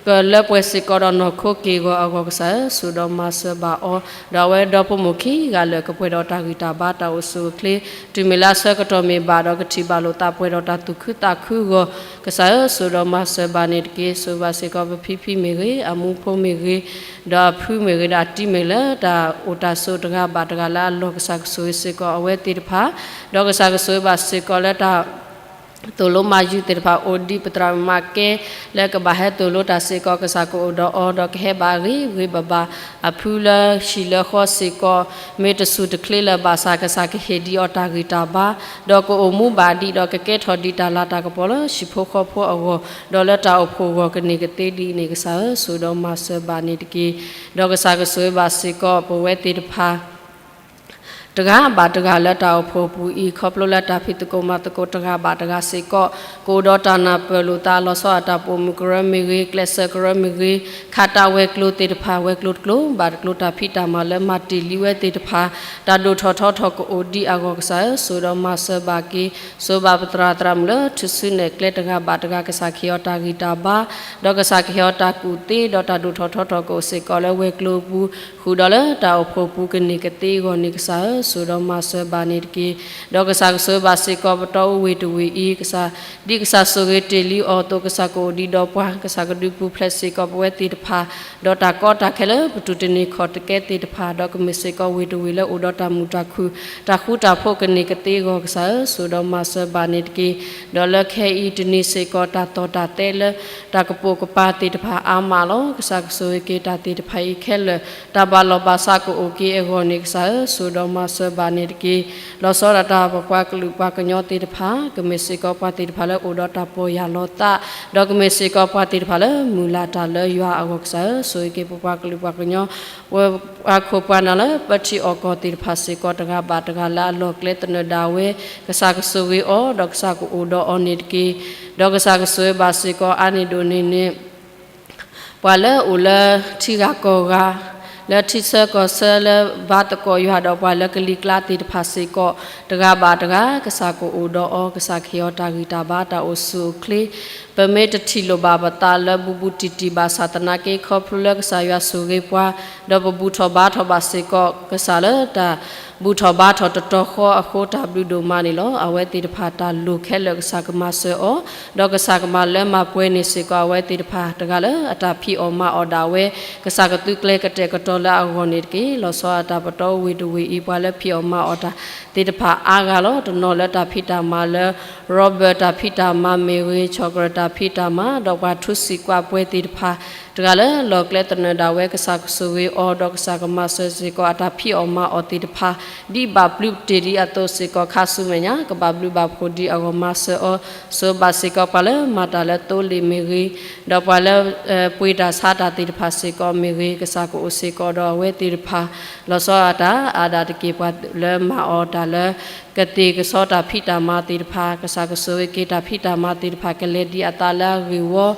ကလၢပှဲၤစ့ၢ်ကီးဒီးနီၢ်ခိက့ၢ်ဂီၤအဂီၢ် ကစၢ်ဧၢ, စိၤဒီးမၤစၢၤဘၣ်အီၤ, ဒီးအဝဲဒီဖိမိၢ်ခံဂၤလၢာ် ကပှဲၤဒီးတၢ်ဂံၢ်တၢ်ဘါ တၢ်အိၣ်ဆူၣ်အိၣ်ချ့ တုၤမ့ၢ်လၢအဆၢကတီၢ်မ့ၢ်ဘၣ်ဒီး ကထံၣ်ဘၣ်လိာ်သးပှဲၤဒီးတၢ်သူၣ်ခုသးခုဂီၢ် ကစၢ်ဧၢ, စိၤဒီးမၤစၢၤဘၣ်န့ၣ်တက့ၢ်. ဆိၣ်ဂ့ၤဘၣ်စ့ၢ်ကီးပဖံဖံမ့ၢ်ဂ့ၤ, အမူဖိမ့ၢ်ဂ့ၤ, ဒီးအဖုမ့ၢ်ဂ့ၤ, ဒီးအတံၤမ့ၢ်ဂ့ၤ လၢတၢ်အိၣ်တၢ်ဆိးတဂၤဘၣ်တဂၤလၢအလီၢ် ကစၢ်ကဆိၣ်ဂ့ၤစ့ၢ်ကီးအဝဲသ့ၣ်တဖၣ်, ဒီးကစၢ်ကဆိၣ်ဂ့ၤဘၣ်စ့ၢ်ကီးလၢတၢ် သိၣ်လိမၤယုၤသ့ၣ်တဖၣ် အိၣ်ဒံးပသရၣ်မုၣ်မၤကဲ လၢကဘၣ်ဟဲသိၣ်လိတၢ်စ့ၢ်ကီး ကစၢ်ကအိၣ်ဒီးအီၤ ဒီးကဟဲဘၣ်ဂ့ၤဂ့ၤဘၣ်ဘၣ် အဖုလၢဟံၣ်လၢဃီစ့ၢ်ကီး မ့ၢ်တဆူၣ်တချ့လၢၤဘၣ်ဆၣ် ကစၢ်ကဟ့ၣ်ဒံးအီၤတၢ်ဂံၢ်တၢ်ဘါ ဒီးကအိၣ်မူဘၣ်ဒံး ဒီးကကဲထီၣ်ဒံးတၢ်လၤတၢ်ကပီၤလၢဟံၣ်ဖိဃီဖိအဂီၢ် ဒီးလၢတၢ်အိၣ်ဖှိၣ်အဂီၢ်ကန့ၢ်ကသ့ဒ်န့ၣ် ကစၢ်ဧၢ, စိၤဒီးမၤစၢၤဘၣ်န့ၣ်တက့ၢ်. ဒီးကစၢ်ကဆိၣ်ဂ့ၤဘၣ်စ့ၢ်ကီးပဝဲသ့ၣ်တဖၣ် တဂၤဘၣ်တဂၤလၢတၢ်အိၣ်ဖှိၣ်ပူၤအံၤ ခီဖျိလၢတၢ်ဖံးသကိးမၤသကိးတဂၤဘၣ်တဂၤစ့ၢ်ကီး ကအိၣ်ဒီးတၢ်နၢ်ပၢၢ်လိာ်သး လီၤဆီဒၣ်တၢ်ပိာ်မုၣ်ကရၢမ့ၢ်ဂ့ၤ, ကျဲးစၢးကရၢမ့ၢ်ဂ့ၤ, ခးတၢ်ဝဲၤကျိၤသ့ၣ်တဖၣ် ဝဲၤကျိၤတကျိၤဘၣ်တကျိၤ တၢ်ဖံးတၢ်မၤလၢမၤတ့ၢ်လံဝဲသ့ၣ်တဖၣ် တၢ်ဒိၣ်ထီၣ်ထီထီၣ်ကအိၣ်ဒံးအဂီၢ် ကစၢ်ဧၢ, စိၤဒီးမၤစၢၤဘၣ်က့ၤ စိၤဘၣ်ပသရၣ်သရၣ်မုၣ်လၢထူၣ်စုနဲၣ်ကျဲတဂၤဘၣ်တဂၤ ကစၢ်ကဟ့ၣ်အီၤတၢ်ဂံၢ်တၢ်ဘါ ဒီးကစၢ်ကဟ့ၣ်အီၤတၢ်ကူၣ်သ့ ဒီးတၢ်ဒိၣ်ထီၣ်ထီထီၣ်ကအိၣ်စ့ၢ်ကီးလၢဝဲၤကျိၤပူၤ ဃုာ်ဒီးလၢတၢ်အိၣ်ဖှိၣ်ပူၤကန့ၢ်ကသ့အဂီၢ်န့ၣ် ကစၢ်ဧၢ, စိၤဒီးမၤစၢၤဘၣ်န့ၣ်တက့ၢ်. ဒီးကစၢ်ကဆိၣ်ဂ့ၤဘၣ်စ့ၢ်ကီးပတီၢ်အိၣ်ဝ့ၢ်တဝ့ၢ်အံၤ ကစၢ် ဒ်ကစၢ်ဆိၣ်ဂ့ၤတ့ၢ်လံအီၤအသိး ကစၢ်ကအိၣ်ဒံးဒီးပှၤ ကစၢ်ကဒုးပူၤဖျဲးစ့ၢ်ကီးပဝဲသ့ၣ်တဖၣ် ဒီးတၢ်ကီတၢ်ခဲလၢပတုၤတန့ၢ်ခီၣ်တကဲသ့ၣ်တဖၣ် ဒီးကမ့ၢ်စ့ၢ်ကီးဝ့ၢ်တဝ့ၢ်လၢအိၣ်ဒီးတၢ်မုာ်တၢ်ခုၣ် တၢ်ဃူတၢ်ဖိးကန့ၢ်ကသ့အဂီၢ် ကစၢ်ဧၢ, စိၤဒီးမၤစၢၤဘၣ်န့ၣ်တက့ၢ်. ဒီးလၢခဲအံၤတနံၤစ့ၢ်ကီး တၢ်သီၣ်တၢ်သဲလၢ တၢ်ကပိာ်ကပၤသ့ၣ်တဖၣ်အါမးလီၤ. ကစၢ်ကဆိၣ်ဂ့ၤက့ၤတၢ်သ့ၣ်တဖၣ်အံၤခဲလၢာ် တၢ်ဘၣ်လီၢ်ဘၣ်စးကအိၣ်က့ၤအဂီၢ်န့ၣ် ကစၢ်ဧၢ, စိၤဒီးမၤစၢၤဘၣ်န့ၣ်တက့ၢ်. လီၤဆီဒၣ်တၢ်ပပှၤကလုာ်ပှၤကညီသ့ၣ်တဖၣ် ကမ့ၢ်စ့ၢ်ကီးပှၤသ့ၣ်တဖၣ်လၢအိၣ်ဒီးတၢ်ပီၢ်ယၢ်လီၤသး ဒီးကမ့ၢ်စ့ၢ်ကီးပှၤသ့ၣ်တဖၣ်လၢမုၢ်လၢ်တၢ်လၢယွၤအဂီၢ် ကစၢ်ဧၢ, ဆိၣ်ဂ့ၤက့ၤပပှၤကလုာ်ပှၤကညီ ပှၤခိၣ်ပှၤနၢ်လၢပထံအီၣ်ကီၢ်သ့ၣ်တဖၣ်စ့ၢ်ကီး တဂၤဘၣ်တဂၤလၢအလီၢ်ကျဲသနၢၣ်ဒၣ်ဝဲ ကစၢ်ကဆိၣ်ဂ့ၤအီၤ ဒီးကစၢ်ကအိၣ်ဒီးအီၤန့ၣ်တက့ၢ်. ဒီးကစၢ်ကဆိၣ်ဂ့ၤဘၣ်စ့ၢ်ကီးအါန့ၢ်ဒိၣ်န့ၢ်န့ၣ် ပှၤလၢအအိၣ်လၢထံဂၤကီၢ်ဂၤ လၢထံဆၢကီၢ်ဆၢလၢဘါသကိးယွၤဒီးပှၤလၢကလံၤကျါသ့ၣ်တဖၣ်စ့ၢ်ကီး တဂၤဘၣ်တဂၤ ကစၢ်ကအိၣ်ဒီးအီၤ ကစၢ်ကဟ့ၣ်အီၤတၢ်ဂံၢ်တၢ်ဘါ တၢ်အိၣ်ဆူၣ်အိၣ်ချ့ ပမ့ၢ်တထံၣ်လိာ်ဘၣ်ပသးလၢဘူးဘူးတံၢ်တံၢ်ဘၣ်ဆၣ်သနာ်က့ ခီဖျိလၢကစၢ်ယွၤဆိၣ်ဂ့ၤပှၤ, ဒီးပဘူၣ်ထီၣ်ဘါထီၣ်ဘၣ်စ့ၢ်ကီး ကစၢ်လၢတၢ်ဘူၣ်ထီၣ်ဘါထီၣ်တတီၤဃီအဃိ တၢ်ဘျုးဒိၣ်မးန့ၣ်လီၤ. အဝဲသ့ၣ်တဖၣ်တၢ်လိၣ်ခဲလၢာ်ကစၢ်ကမၤစၢၤအီၤ, ဒီးကစၢ်ကမၤလၢမၤပှဲၤန့ၢ်စ့ၢ်ကီးအဝဲသ့ၣ်တဖၣ် တဂၤလၢအတၢ်ဖံးအီၣ်မၤအီၣ်ဒၣ်ဝဲ, ကစၢ်ကသုးကျဲၤကတဲာ်ကတီၤလၢအဂီၢ်န့ၣ်တက့ၢ်. လီၤဆီဒၣ်တၢ် ပတီၢ်ဝ့ၢ်တဝ့ၢ်အံၤ ပှၤလၢဖံးအီၣ်မၤအီၣ်တၢ်သ့ၣ်တဖၣ်အါဂၤလီၤ. တနီၤလၢတၢ်ဖံးတၢ်မၤလၢ ရီဘၢၣ်တၢ်ဖံးတၢ်မၤမ့ၢ်ဂ့ၤ, ဆီၣ်ကရၢၢ်တၢ်ဖံးတၢ်မၤ, ဒီးပှၤထူစံာ်ကွၢ်ပှဲၤသ့ၣ်တဖၣ် တဂၤလၢလီၢ်ကျဲသနၢၣ်ဒၣ်ဝဲ ကစၢ်ကဆိၣ်ဂ့ၤအီၤ ဒီးကစၢ်ကမၤစၢၤစ့ၢ်ကီးအတၢ်ဖံးအီၣ်မၤအီၣ်သ့ၣ်တဖၣ် ဒ်ဘၣ်ပျုၢ်တ့ၢ်လံအသိးစ့ၢ်ကီး ခါဆူမဲာ်ညါ ကဘၣ်ဘျုးဘၣ်ဖှိၣ်ဒံးအဂီၢ်မၤစၢၤအီၤ, ဆိၣ်ဂ့ၤဘၣ်စ့ၢ်ကီးပှၤလၢမၤတၢ်လၢသိလ့ၣ်မ့ၢ်ဂ့ၤ, ဒီးပှၤလၢ ပှ့ၤတၢ်ဆါတၢ်သ့ၣ်တဖၣ်စ့ၢ်ကီးမ့ၢ်ဂ့ၤ, ကစၢ်ကအိၣ်စ့ၢ်ကီးဒီးအဝဲသ့ၣ်တဖၣ်, လီၤဆီဒၣ်တၢ် အါဒၣ်တက့ၢ် ပှၤလၢမၤအီၣ်တၢ်လၢ ကသ့ၣ်ကဆီတၢ်ဖံးတၢ်မၤသ့ၣ်တဖၣ်, ကစၢ်ကဆိၣ်ဂ့ၤက့ၤတၢ်ဖံးတၢ်မၤသ့ၣ်တဖၣ် ကလဲၤဒံးအသးလၢအဂ့ၢ်ဝီ,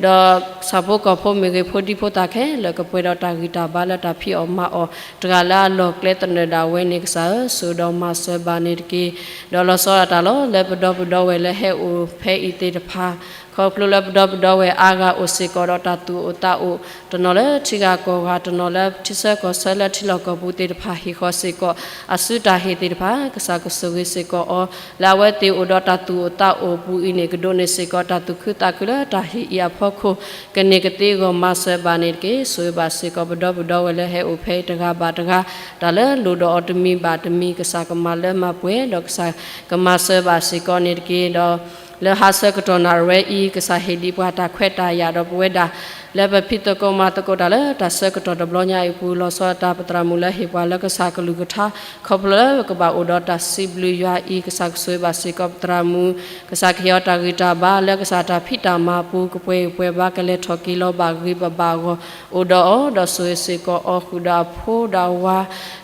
ဒီးဆၣ်ဖိကီၢ်ဖိမ့ၢ်ဂ့ၤ ဖိဒံဖိသၣ်ခဲလၢာ် ကပှဲၤဒီးတၢ်ဂံၢ်တၢ်ဘါလၢတၢ်ဖံးအီၣ်မၤအီၣ် တဂၤလၢအလီၢ်ကျဲသနၢၣ်ဒၣ်ဝဲန့ၣ် ကစၢ်ဧၢ, ဆိၣ်ဒီးမၤစၢၤဘၣ်န့ၣ်တက့ၢ်. ဒီးလီၤဆီဒၣ်တၢ်လီၤ လၢပဒီပုၢ်ဒီဝဲၢ်လၢဟဲအိၣ်ဖဲအံၤသ့ၣ်တဖၣ် ခီဖျိလၢပဒီပုၢ်ဒီဝဲၢ်အါဂၤအိၣ်စ့ၢ်ကီးဒီးတၢ်သူၣ်အိၣ်သးအိၣ်, တနီၤလၢထံဂၤကီၢ်ဂၤ, တနီၤလၢထံဆၢကီၢ်ဆၢလၢထံလီၢ်ကီၢ်ပူၤသ့ၣ်တဖၣ် ဟ့ၣ်ဃီၤစ့ၢ်ကီး အစုတၢ်ဟ့ၣ်သ့ၣ်တဖၣ်, ကစၢ်ကဆိၣ်ဂ့ၤစ့ၢ်ကီးအီၤ လၢအဝဲသ့ၣ်အိၣ်ဒီးတၢ်သူၣ်အိၣ်သးအိၣ်ပူၤအံၤန့ၣ် ကဒိးန့ၢ်စ့ၢ်ကီးတၢ်သူၣ်ခုသးခုလၢတၢ်ဟ့ၣ်အံၤအဖီခိၣ် ကန့ၢ်ကသ့အဂီၢ်မၤစၢၤဘၣ်န့ၣ်တက့ၢ်. ဆိၣ်ဂ့ၤဘၣ်စ့ၢ်ကီးပဒီပုၢ်ဒီဝဲၢ်လၢဟဲအိၣ်ဖဲအံၤတဂၤဘၣ်တဂၤ, တၢ်လၢလိၣ်ဒီးအီၤတမံၤဘၣ်တမံၤ ကစၢ်ကမၤလၢမၤပှဲၤ ဒီးကစၢ်ကမၤစၢၤဘၣ်စ့ၢ်ကီးန့ၣ်တက့ၢ်. ဒီးလၢဟါဆၢကတီၢ်နၣ်ရံၣ်ဝဲအံၤ ကစၢ်ဟ့ၣ်ဒံးပှၤတၢ်ခွဲးတၢ်ယာ်ဒီးပဝဲဒၣ် လၢပဖံးသကိးမၤသကိးတၢ်လၢတၢ်ဆၢကတီၢ်တဘျီညါအံၤအပူၤ, လီၤဆီဒၣ်တၢ်ပသရၣ်မုၣ်လၢဟ့ၣ်ပှၤလၢကစၢ်ကလုၢ်ကထါ ခီဖျိလၢပကဘၣ်အိၣ်ဒီးတၢ်စံးဘျုးယွၤအံၤ, ကစၢ်ကဆိၣ်ဂ့ၤဘၣ်စ့ၢ်ကီးပသရၣ်မုၣ်, ကစၢ်ကဟ့ၣ်အီၤတၢ်ဂံၢ်တၢ်ဘါလၢကစၢ်တၢ်ဖံးတၢ်မၤအပူၤ ကပှဲၤဂံၢ်ပှဲၤဘါ ကလဲၤထီၣ်က့ၤလီၤဘၣ်ဂ့ၤဘၣ်ဘၣ်အဂီၢ် အိၣ်ဒီးအီၤ, ဒီးဆိၣ်ဂ့ၤစ့ၢ်ကီးအီၤဃုာ်ဒီးအဖိဒီးအဝၤ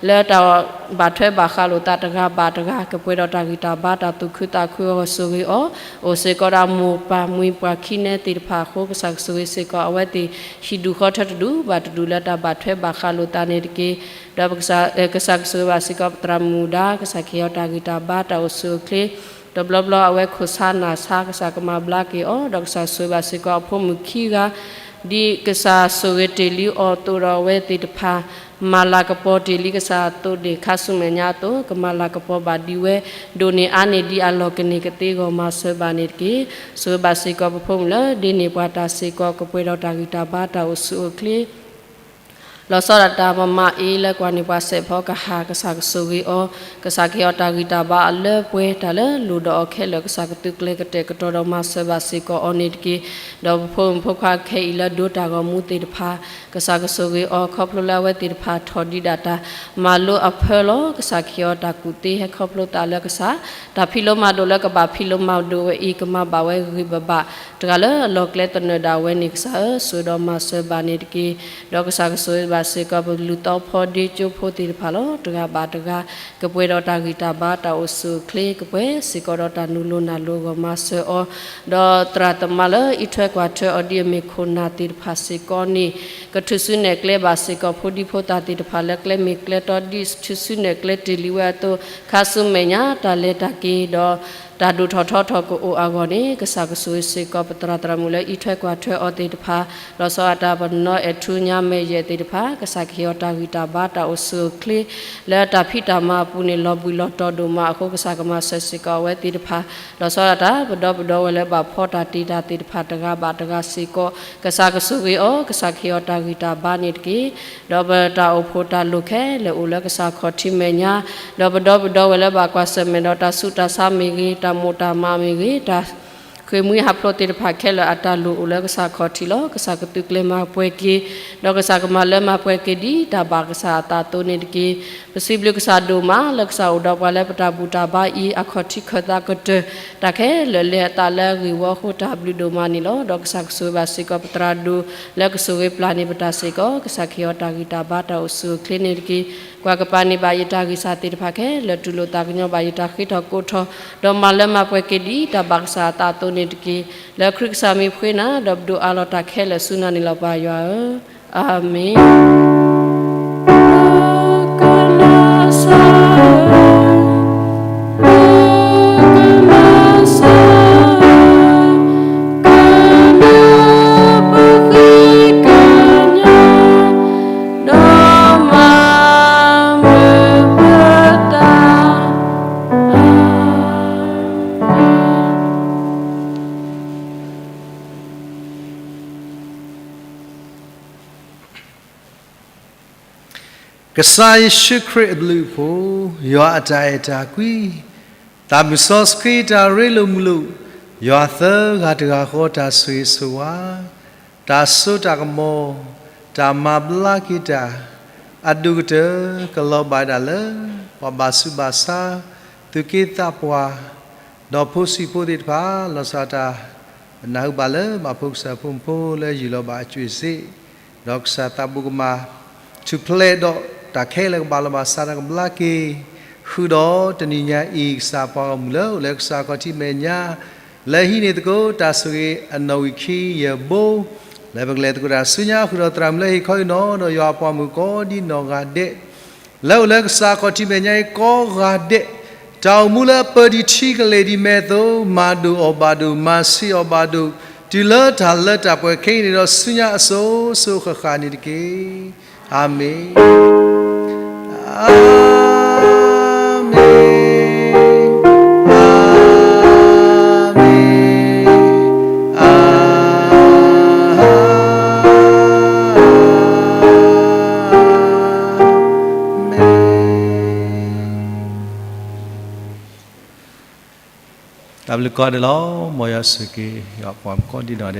လၢတၢ်ဘၣ်ထွဲဘၣ်ဃးလိာ်သးတဂၤဘၣ်တဂၤ ကပှဲၤဒီးတၢ်ဂံၢ်တၢ်ဘါတၢ်သူၣ်ခုသးခုအဂီၢ် ဆိၣ်ဂ့ၤအီၤ, အိၣ်စ့ၢ်ကီးဒီးအမိၢ်ပၢ်မှံပှၤခံနဲသ့ၣ်တဖၣ်အဃိ ကစၢ်ကဆိၣ်ဂ့ၤစ့ၢ်ကီးအဝဲသ့ၣ် ဟံၣ်ဒူၣ်ဃီထၢတဒူၣ်ဘၣ်တဒူၣ်လၢတၢ်ဘၣ်ထွဲဘၣ်ဃးလိာ်သးန့ၣ်တက့ၢ်. ဒီးကစၢ်ကဆိၣ်ဂ့ၤဘၣ်စ့ၢ်ကီးပသရၣ်မုၣ်ဒါ ကစၢ်ကဟ့ၣ်အီၤတၢ်ဂံၢ်တၢ်ဘါတၢ်အိၣ်ဆူၣ်အိၣ်ချ့ တဘျီဘျီအဝဲခိၣ်ဆါနၢ်ဆါ ကစၢ်ကမၤဘျါက့ၤအီၤ ဒီးကစၢ်ဆိၣ်ဂ့ၤဘၣ်စ့ၢ်ကီးအဖိမုၣ်ခံဂၤ ဒ်ကစၢ်ဆိၣ်ဂ့ၤတ့ၢ်လံအီၤအသိးဒီးအဝဲသ့ၣ်တဖၣ် မၤလၤကပီၤတ့ၢ်လံကစၢ်အသိးန့ၣ် ခါဆူမဲာ်ညါအသိး ကမၤလၤကပီၤဘၣ်ဒံးဝဲ ဒိၣ်န့ၢ်အါန့ၢ်ဒံးအလီၢ် ကန့ၢ်ကသ့အဂီၢ်မၤစၢၤဘၣ်န့ၣ်တက့ၢ်. ဆိၣ်ဂ့ၤဘၣ်စ့ၢ်ကီးပဖိမုၣ်လၢဒ့န့ၢ်ပှၤတၢ်စ့ၢ်ကီး ကပှဲၤဒီးတၢ်ဂံၢ်တၢ်ဘါတၢ်အိၣ်ဆူၣ်အိၣ်ချ့ လီၤဆီဒၣ်တၢ်မမါအ့လၢကွၢ်န့ၢ်ပှၤစဲးဖီကဟၣ် ကစၢ်ကဆိၣ်ဂ့ၤအီၤ, ကစၢ်ကဟ့ၣ်အီၤတၢ်ဂံၢ်တၢ်ဘါအလၢပှဲၤ တၢ်လၢလိၣ်ဒီးအီၤခဲလၢာ် ကစၢ်ကသုးကျဲၤကတဲာ်ကတီၤဒီးမၤစၢၤဘၣ်စ့ၢ်ကီးအီၤန့ၣ်တက့ၢ်. ဒီးပဖိမုၣ်ဖိခွါခဲအံၤလၢဒိတၢ်ဂီၤမူသ့ၣ်တဖၣ် ကစၢ်ကဆိၣ်ဂ့ၤအီၤ ခီဖျိလၢအဝဲသ့ၣ်တဖၣ်ထီၣ်ဒံးဒၣ်တၢ်မၤလိအဖၢလီၤ. ကစၢ်ကဟ့ၣ်အီၤတၢ်ကူၣ်သ့ဟဲခီဖျိသးလၢကစၢ် တၢ်ဖံးလိမၤဒိးလၢကဘၣ်ဖံးလိမၤဒိးဝဲအံၤ ကမၤဘၣ်ဝဲဂ့ၤဂ့ၤဘၣ်ဘၣ် တဂၤလၢအလီၢ်ကျဲသနၢၣ်ဒၣ်ဝဲန့ၣ် ကစၢ်ဧၢ ဆိၣ်ဒီးမၤစၢၤဘၣ်န့ၣ်တက့ၢ်. ဒီးကစၢ်ကဆိၣ်ဂ့ၤဘၣ်စ့ၢ်ကီး ပလူၤသီဖီဒ့ကၠိဖိသ့ၣ်တဖၣ်လီၤ. တဂၤဘၣ်တဂၤ ကပှဲၤဒီးတၢ်ဂံၢ်တၢ်ဘါတၢ်အိၣ်ဆူၣ်အိၣ်ချ့ ကပှဲၤစ့ၢ်ကီးဒီးတၢ်နုာ်လိၤနၢ်လိၤအဂီၢ်မၤစၢၤအီၤ, ဒီးသရၣ်သမါလၢအံးထွဲကွၢ်ထွဲအီၤဒ်အမ့ၢ်ခိၣ်နၢ်သ့ၣ်တဖၣ်စ့ၢ်ကီးန့ၣ် ကထုးစုနဲၣ်ကျဲဘၣ်စ့ၢ်ကီး ဖိဒံဖိသၣ်သ့ၣ်တဖၣ်လၢကျဲမ့ၢ်ကျဲတီ ဒ်ထုးစုနဲၣ်ကျဲတ့ၢ်လံဝဲအသိး ခါဆူမဲာ်ညါ တၢ်လဲၤတၢ်က့ၤဒီး တၢ်ဒိၣ်ထီၣ်ထီထီၣ်ကအိၣ်အဂီၢ်န့ၣ် ကစၢ်ကဆိၣ်ဂ့ၤစ့ၢ်ကီး ပသရၣ်သရၣ်မုၣ်လၢအံးထွဲကွၢ်ထွဲအီၤသ့ၣ်တဖၣ်, လီၤဆီဒၣ်တၢ်ပနီၢ်အဲၣ်ထူညါမဲာ်ယဲၢ်သ့ၣ်တဖၣ် ကစၢ်ကဟ့ၣ်အီၤတၢ်ဂံၢ်တၢ်ဘါတၢ်အိၣ်ဆူၣ်အိၣ်ချ့ လၢတၢ်ဖံးတၢ်မၤအပူၤန့ၣ် လီၤဘှံးလီၤတီၤဒိၣ်မးအဃိ ကစၢ်ကမၤစၢၤစ့ၢ်ကီးအဝဲသ့ၣ်တဖၣ်, လီၤဆီဒၣ်တၢ်ပဒီပုၢ်ဒီဝဲၢ်လၢဘၣ်ဖီတၢ်တ့တၢ်သ့ၣ်တဖၣ်တဂၤဘၣ်တဂၤစ့ၢ်ကီး ကစၢ်ကဆိၣ်ဂ့ၤအီၤ ကစၢ်ကဟ့ၣ်အီၤတၢ်ဂံၢ်တၢ်ဘါန့ၣ်တက့ၢ်. ဒီးပတၢ်အိၣ်ဖှိၣ်တၢ်လိၣ်ခဲလၢာ်အိၣ်လၢကစၢ်ခီၣ်ထံးမဲာ်ညါ, ဒီးပဒီပုၢ်ဒီဝဲၢ်လၢဘၣ်ကွၢ်ဆၢၣ်မဲာ်ဒီးတၢ်ဆူးတၢ်ဆါမ့ၢ်ဂ့ၤ, တၢ်မိၣ်တၢ်မးမ့ၢ်ဂ့ၤ, တၢ်ဃ့ၢ်မှံဟးဖျိးသ့ၣ်တဖၣ်ခဲလၢာ်အတၢ်လိၣ်အိၣ်လၢကစၢ်ခီၣ်ထံးလီၤ. ကစၢ်ကသုးကျဲၤမၤပှဲၤက့ၤ, ဒီးကစၢ်ကမၤလၢမၤပှဲၤက့ၤဒ်တၢ်ဘၣ်ကစၢ်အသးအသိးန့ၣ်တက့ၢ်. ပစံးဘျုးကစၢ်ဒိၣ်မးလၢကစၢ်အိၣ်ဒီးပှၤလၢပတၢ်ဘူၣ်တၢ်ဘါအံၤ အခီၣ်ထံးခၢၣ်သးကတၢၢ် တၢ်ခဲလၢာ်လဲၤအသးလၢအဂ့ၢ်ဝီအဃိတၢ်ဘျုးဒိၣ်မးန့ၣ်လီၤ. ဒီးကစၢ်ကဆိၣ်ဂ့ၤဘၣ်စ့ၢ်ကီးပသရၣ်ဒိၣ်လၢကဆိၣ်ဂ့ၤပျၢ်န့ၢ်ပတၢ်စ့ၢ်ကီး, ကစၢ်ကဟ့ၣ်အီၤတၢ်ဂံၢ်တၢ်ဘါတၢ်အိၣ်ဆူၣ်အိၣ်ချ့န့ၣ်တက့ၢ်. ကွၢ်ကပၤန့ၢ်ဘၣ်ယတၢ်ဂံၢ်စၢ်သ့ၣ်တဖၣ်ခဲလၢာ် တူၢ်လိာ်သးကညီၤဘၣ်ယတၢ်ဃ့ထီၣ်ကိးထီၣ်, ဒီးမၤလၢမၤပှဲၤက့ၤဒ်တၢ်ဘၣ်ကစၢ်အသးအသိးန့ၣ်တက့ၢ်. လၢခရံာ်ကစၢ်မံၤဖှ့နၤ ဒီးပဒိးအးလီၤတၢ်ခဲလၢာ်ဆူနၤန့ၣ်လီၤပၢ်ယွၤဧၢ, အၤမ့ၣ်. ကစၢ်ယ့ၣ်ၡူးခရံာ်အဘျုးအဖှိၣ်, ယွၤအတၢ်အဲၣ်တၢ်ကွံ, သးမုၢ်စီဆှံတၢ်ရ့လိာ်မုာ်လိာ်, ယွၤသၢဂၤတဂၤဃီတၢ်ဆိၣ်ဂ့ၤဆိၣ်ဝါ, တၢ်စိတၢ်ကမီၤ, တၢ်မၤဘျါက့ၤတၢ်, အဒိၣ်ကတၢၢ်ကလီၤဘၣ်ဒၣ်လၢ ပှၤဘၣ်ဆူးဘၣ်ဆါ, သူၣ်က့သးပှၢ်, ဒီးဖိဆံးဖိသ့ၣ်တဖၣ် လီၤဆီဒၣ်တၢ် နၢ်ဟူဘၣ်လၢ ဘၣ်ဖိကစၢ်ဖိမုၣ်ဖိလၢယူၢ်လီၤဘၣ်အစ့ၣ်စ့ၣ်, ဒီးကစၢ်သးဘိကမၤ ထူၣ်ဖျဲးဒီးတၢ်ခဲလၢာ်ကဘၣ်လီၤဘၣ်စးတၢ်ကဘျါက့ၤ, ဃုာ်ဒီးတနံၤညါအံၤ ကစၢ်ပှၤဂီၢ်မုၢ်လၢအိၣ်လၢကစၢ်ခီၣ်ထံးမဲာ်ညါ လၢဟံးန့ၢ်သကိးတၢ်ဆိၣ်ဂ့ၤအနီၣ်ဂံၢ်ခံယဲၢ်ဘိ, လၢပကလဲၤသကိးတၢ်ဆူညါဃုာ်ဒီးသရၣ်မုၣ်လၢဟ့ၣ်ခီအံၤနီၢ်ဒီးယွၤအပှၤမုၣ်ကိးဒ်နီၢ်ဂၤဒဲး လၢအိၣ်လၢကစၢ်ခီၣ်ထံးမဲာ်ညါအံၤကိးဂၤဒဲး, တၢ်အိၣ်မူလၢအပၢၢ်ဒံးထံကလဲၤဒံးမဲာ်သိး မၤဒိၣ်အီၣ်ဘၣ်ဒိၣ် မၤဆံးအီၣ်ဘၣ်ဒိၣ် တုၤလၢတၢ်လၢတၢ်ပှဲၤခဲအံၤန့ၣ်ဒီးဆူညါအစိၤစိၤဃၣ်ဃၣ်န့ၣ်တက့ၢ်. အၤမ့ၣ်. အၤမ့ၣ်, အၤမ့ၣ်, အၤမ့ၣ်. တၢ်ဘျုးကိးဂၤဒဲးလီၤ. မ်ယွၤဆိၣ်ဂ့ၤ ယွၤအပှၤမုၣ်ကိးဒ်နီၢ်ဂၤဒဲး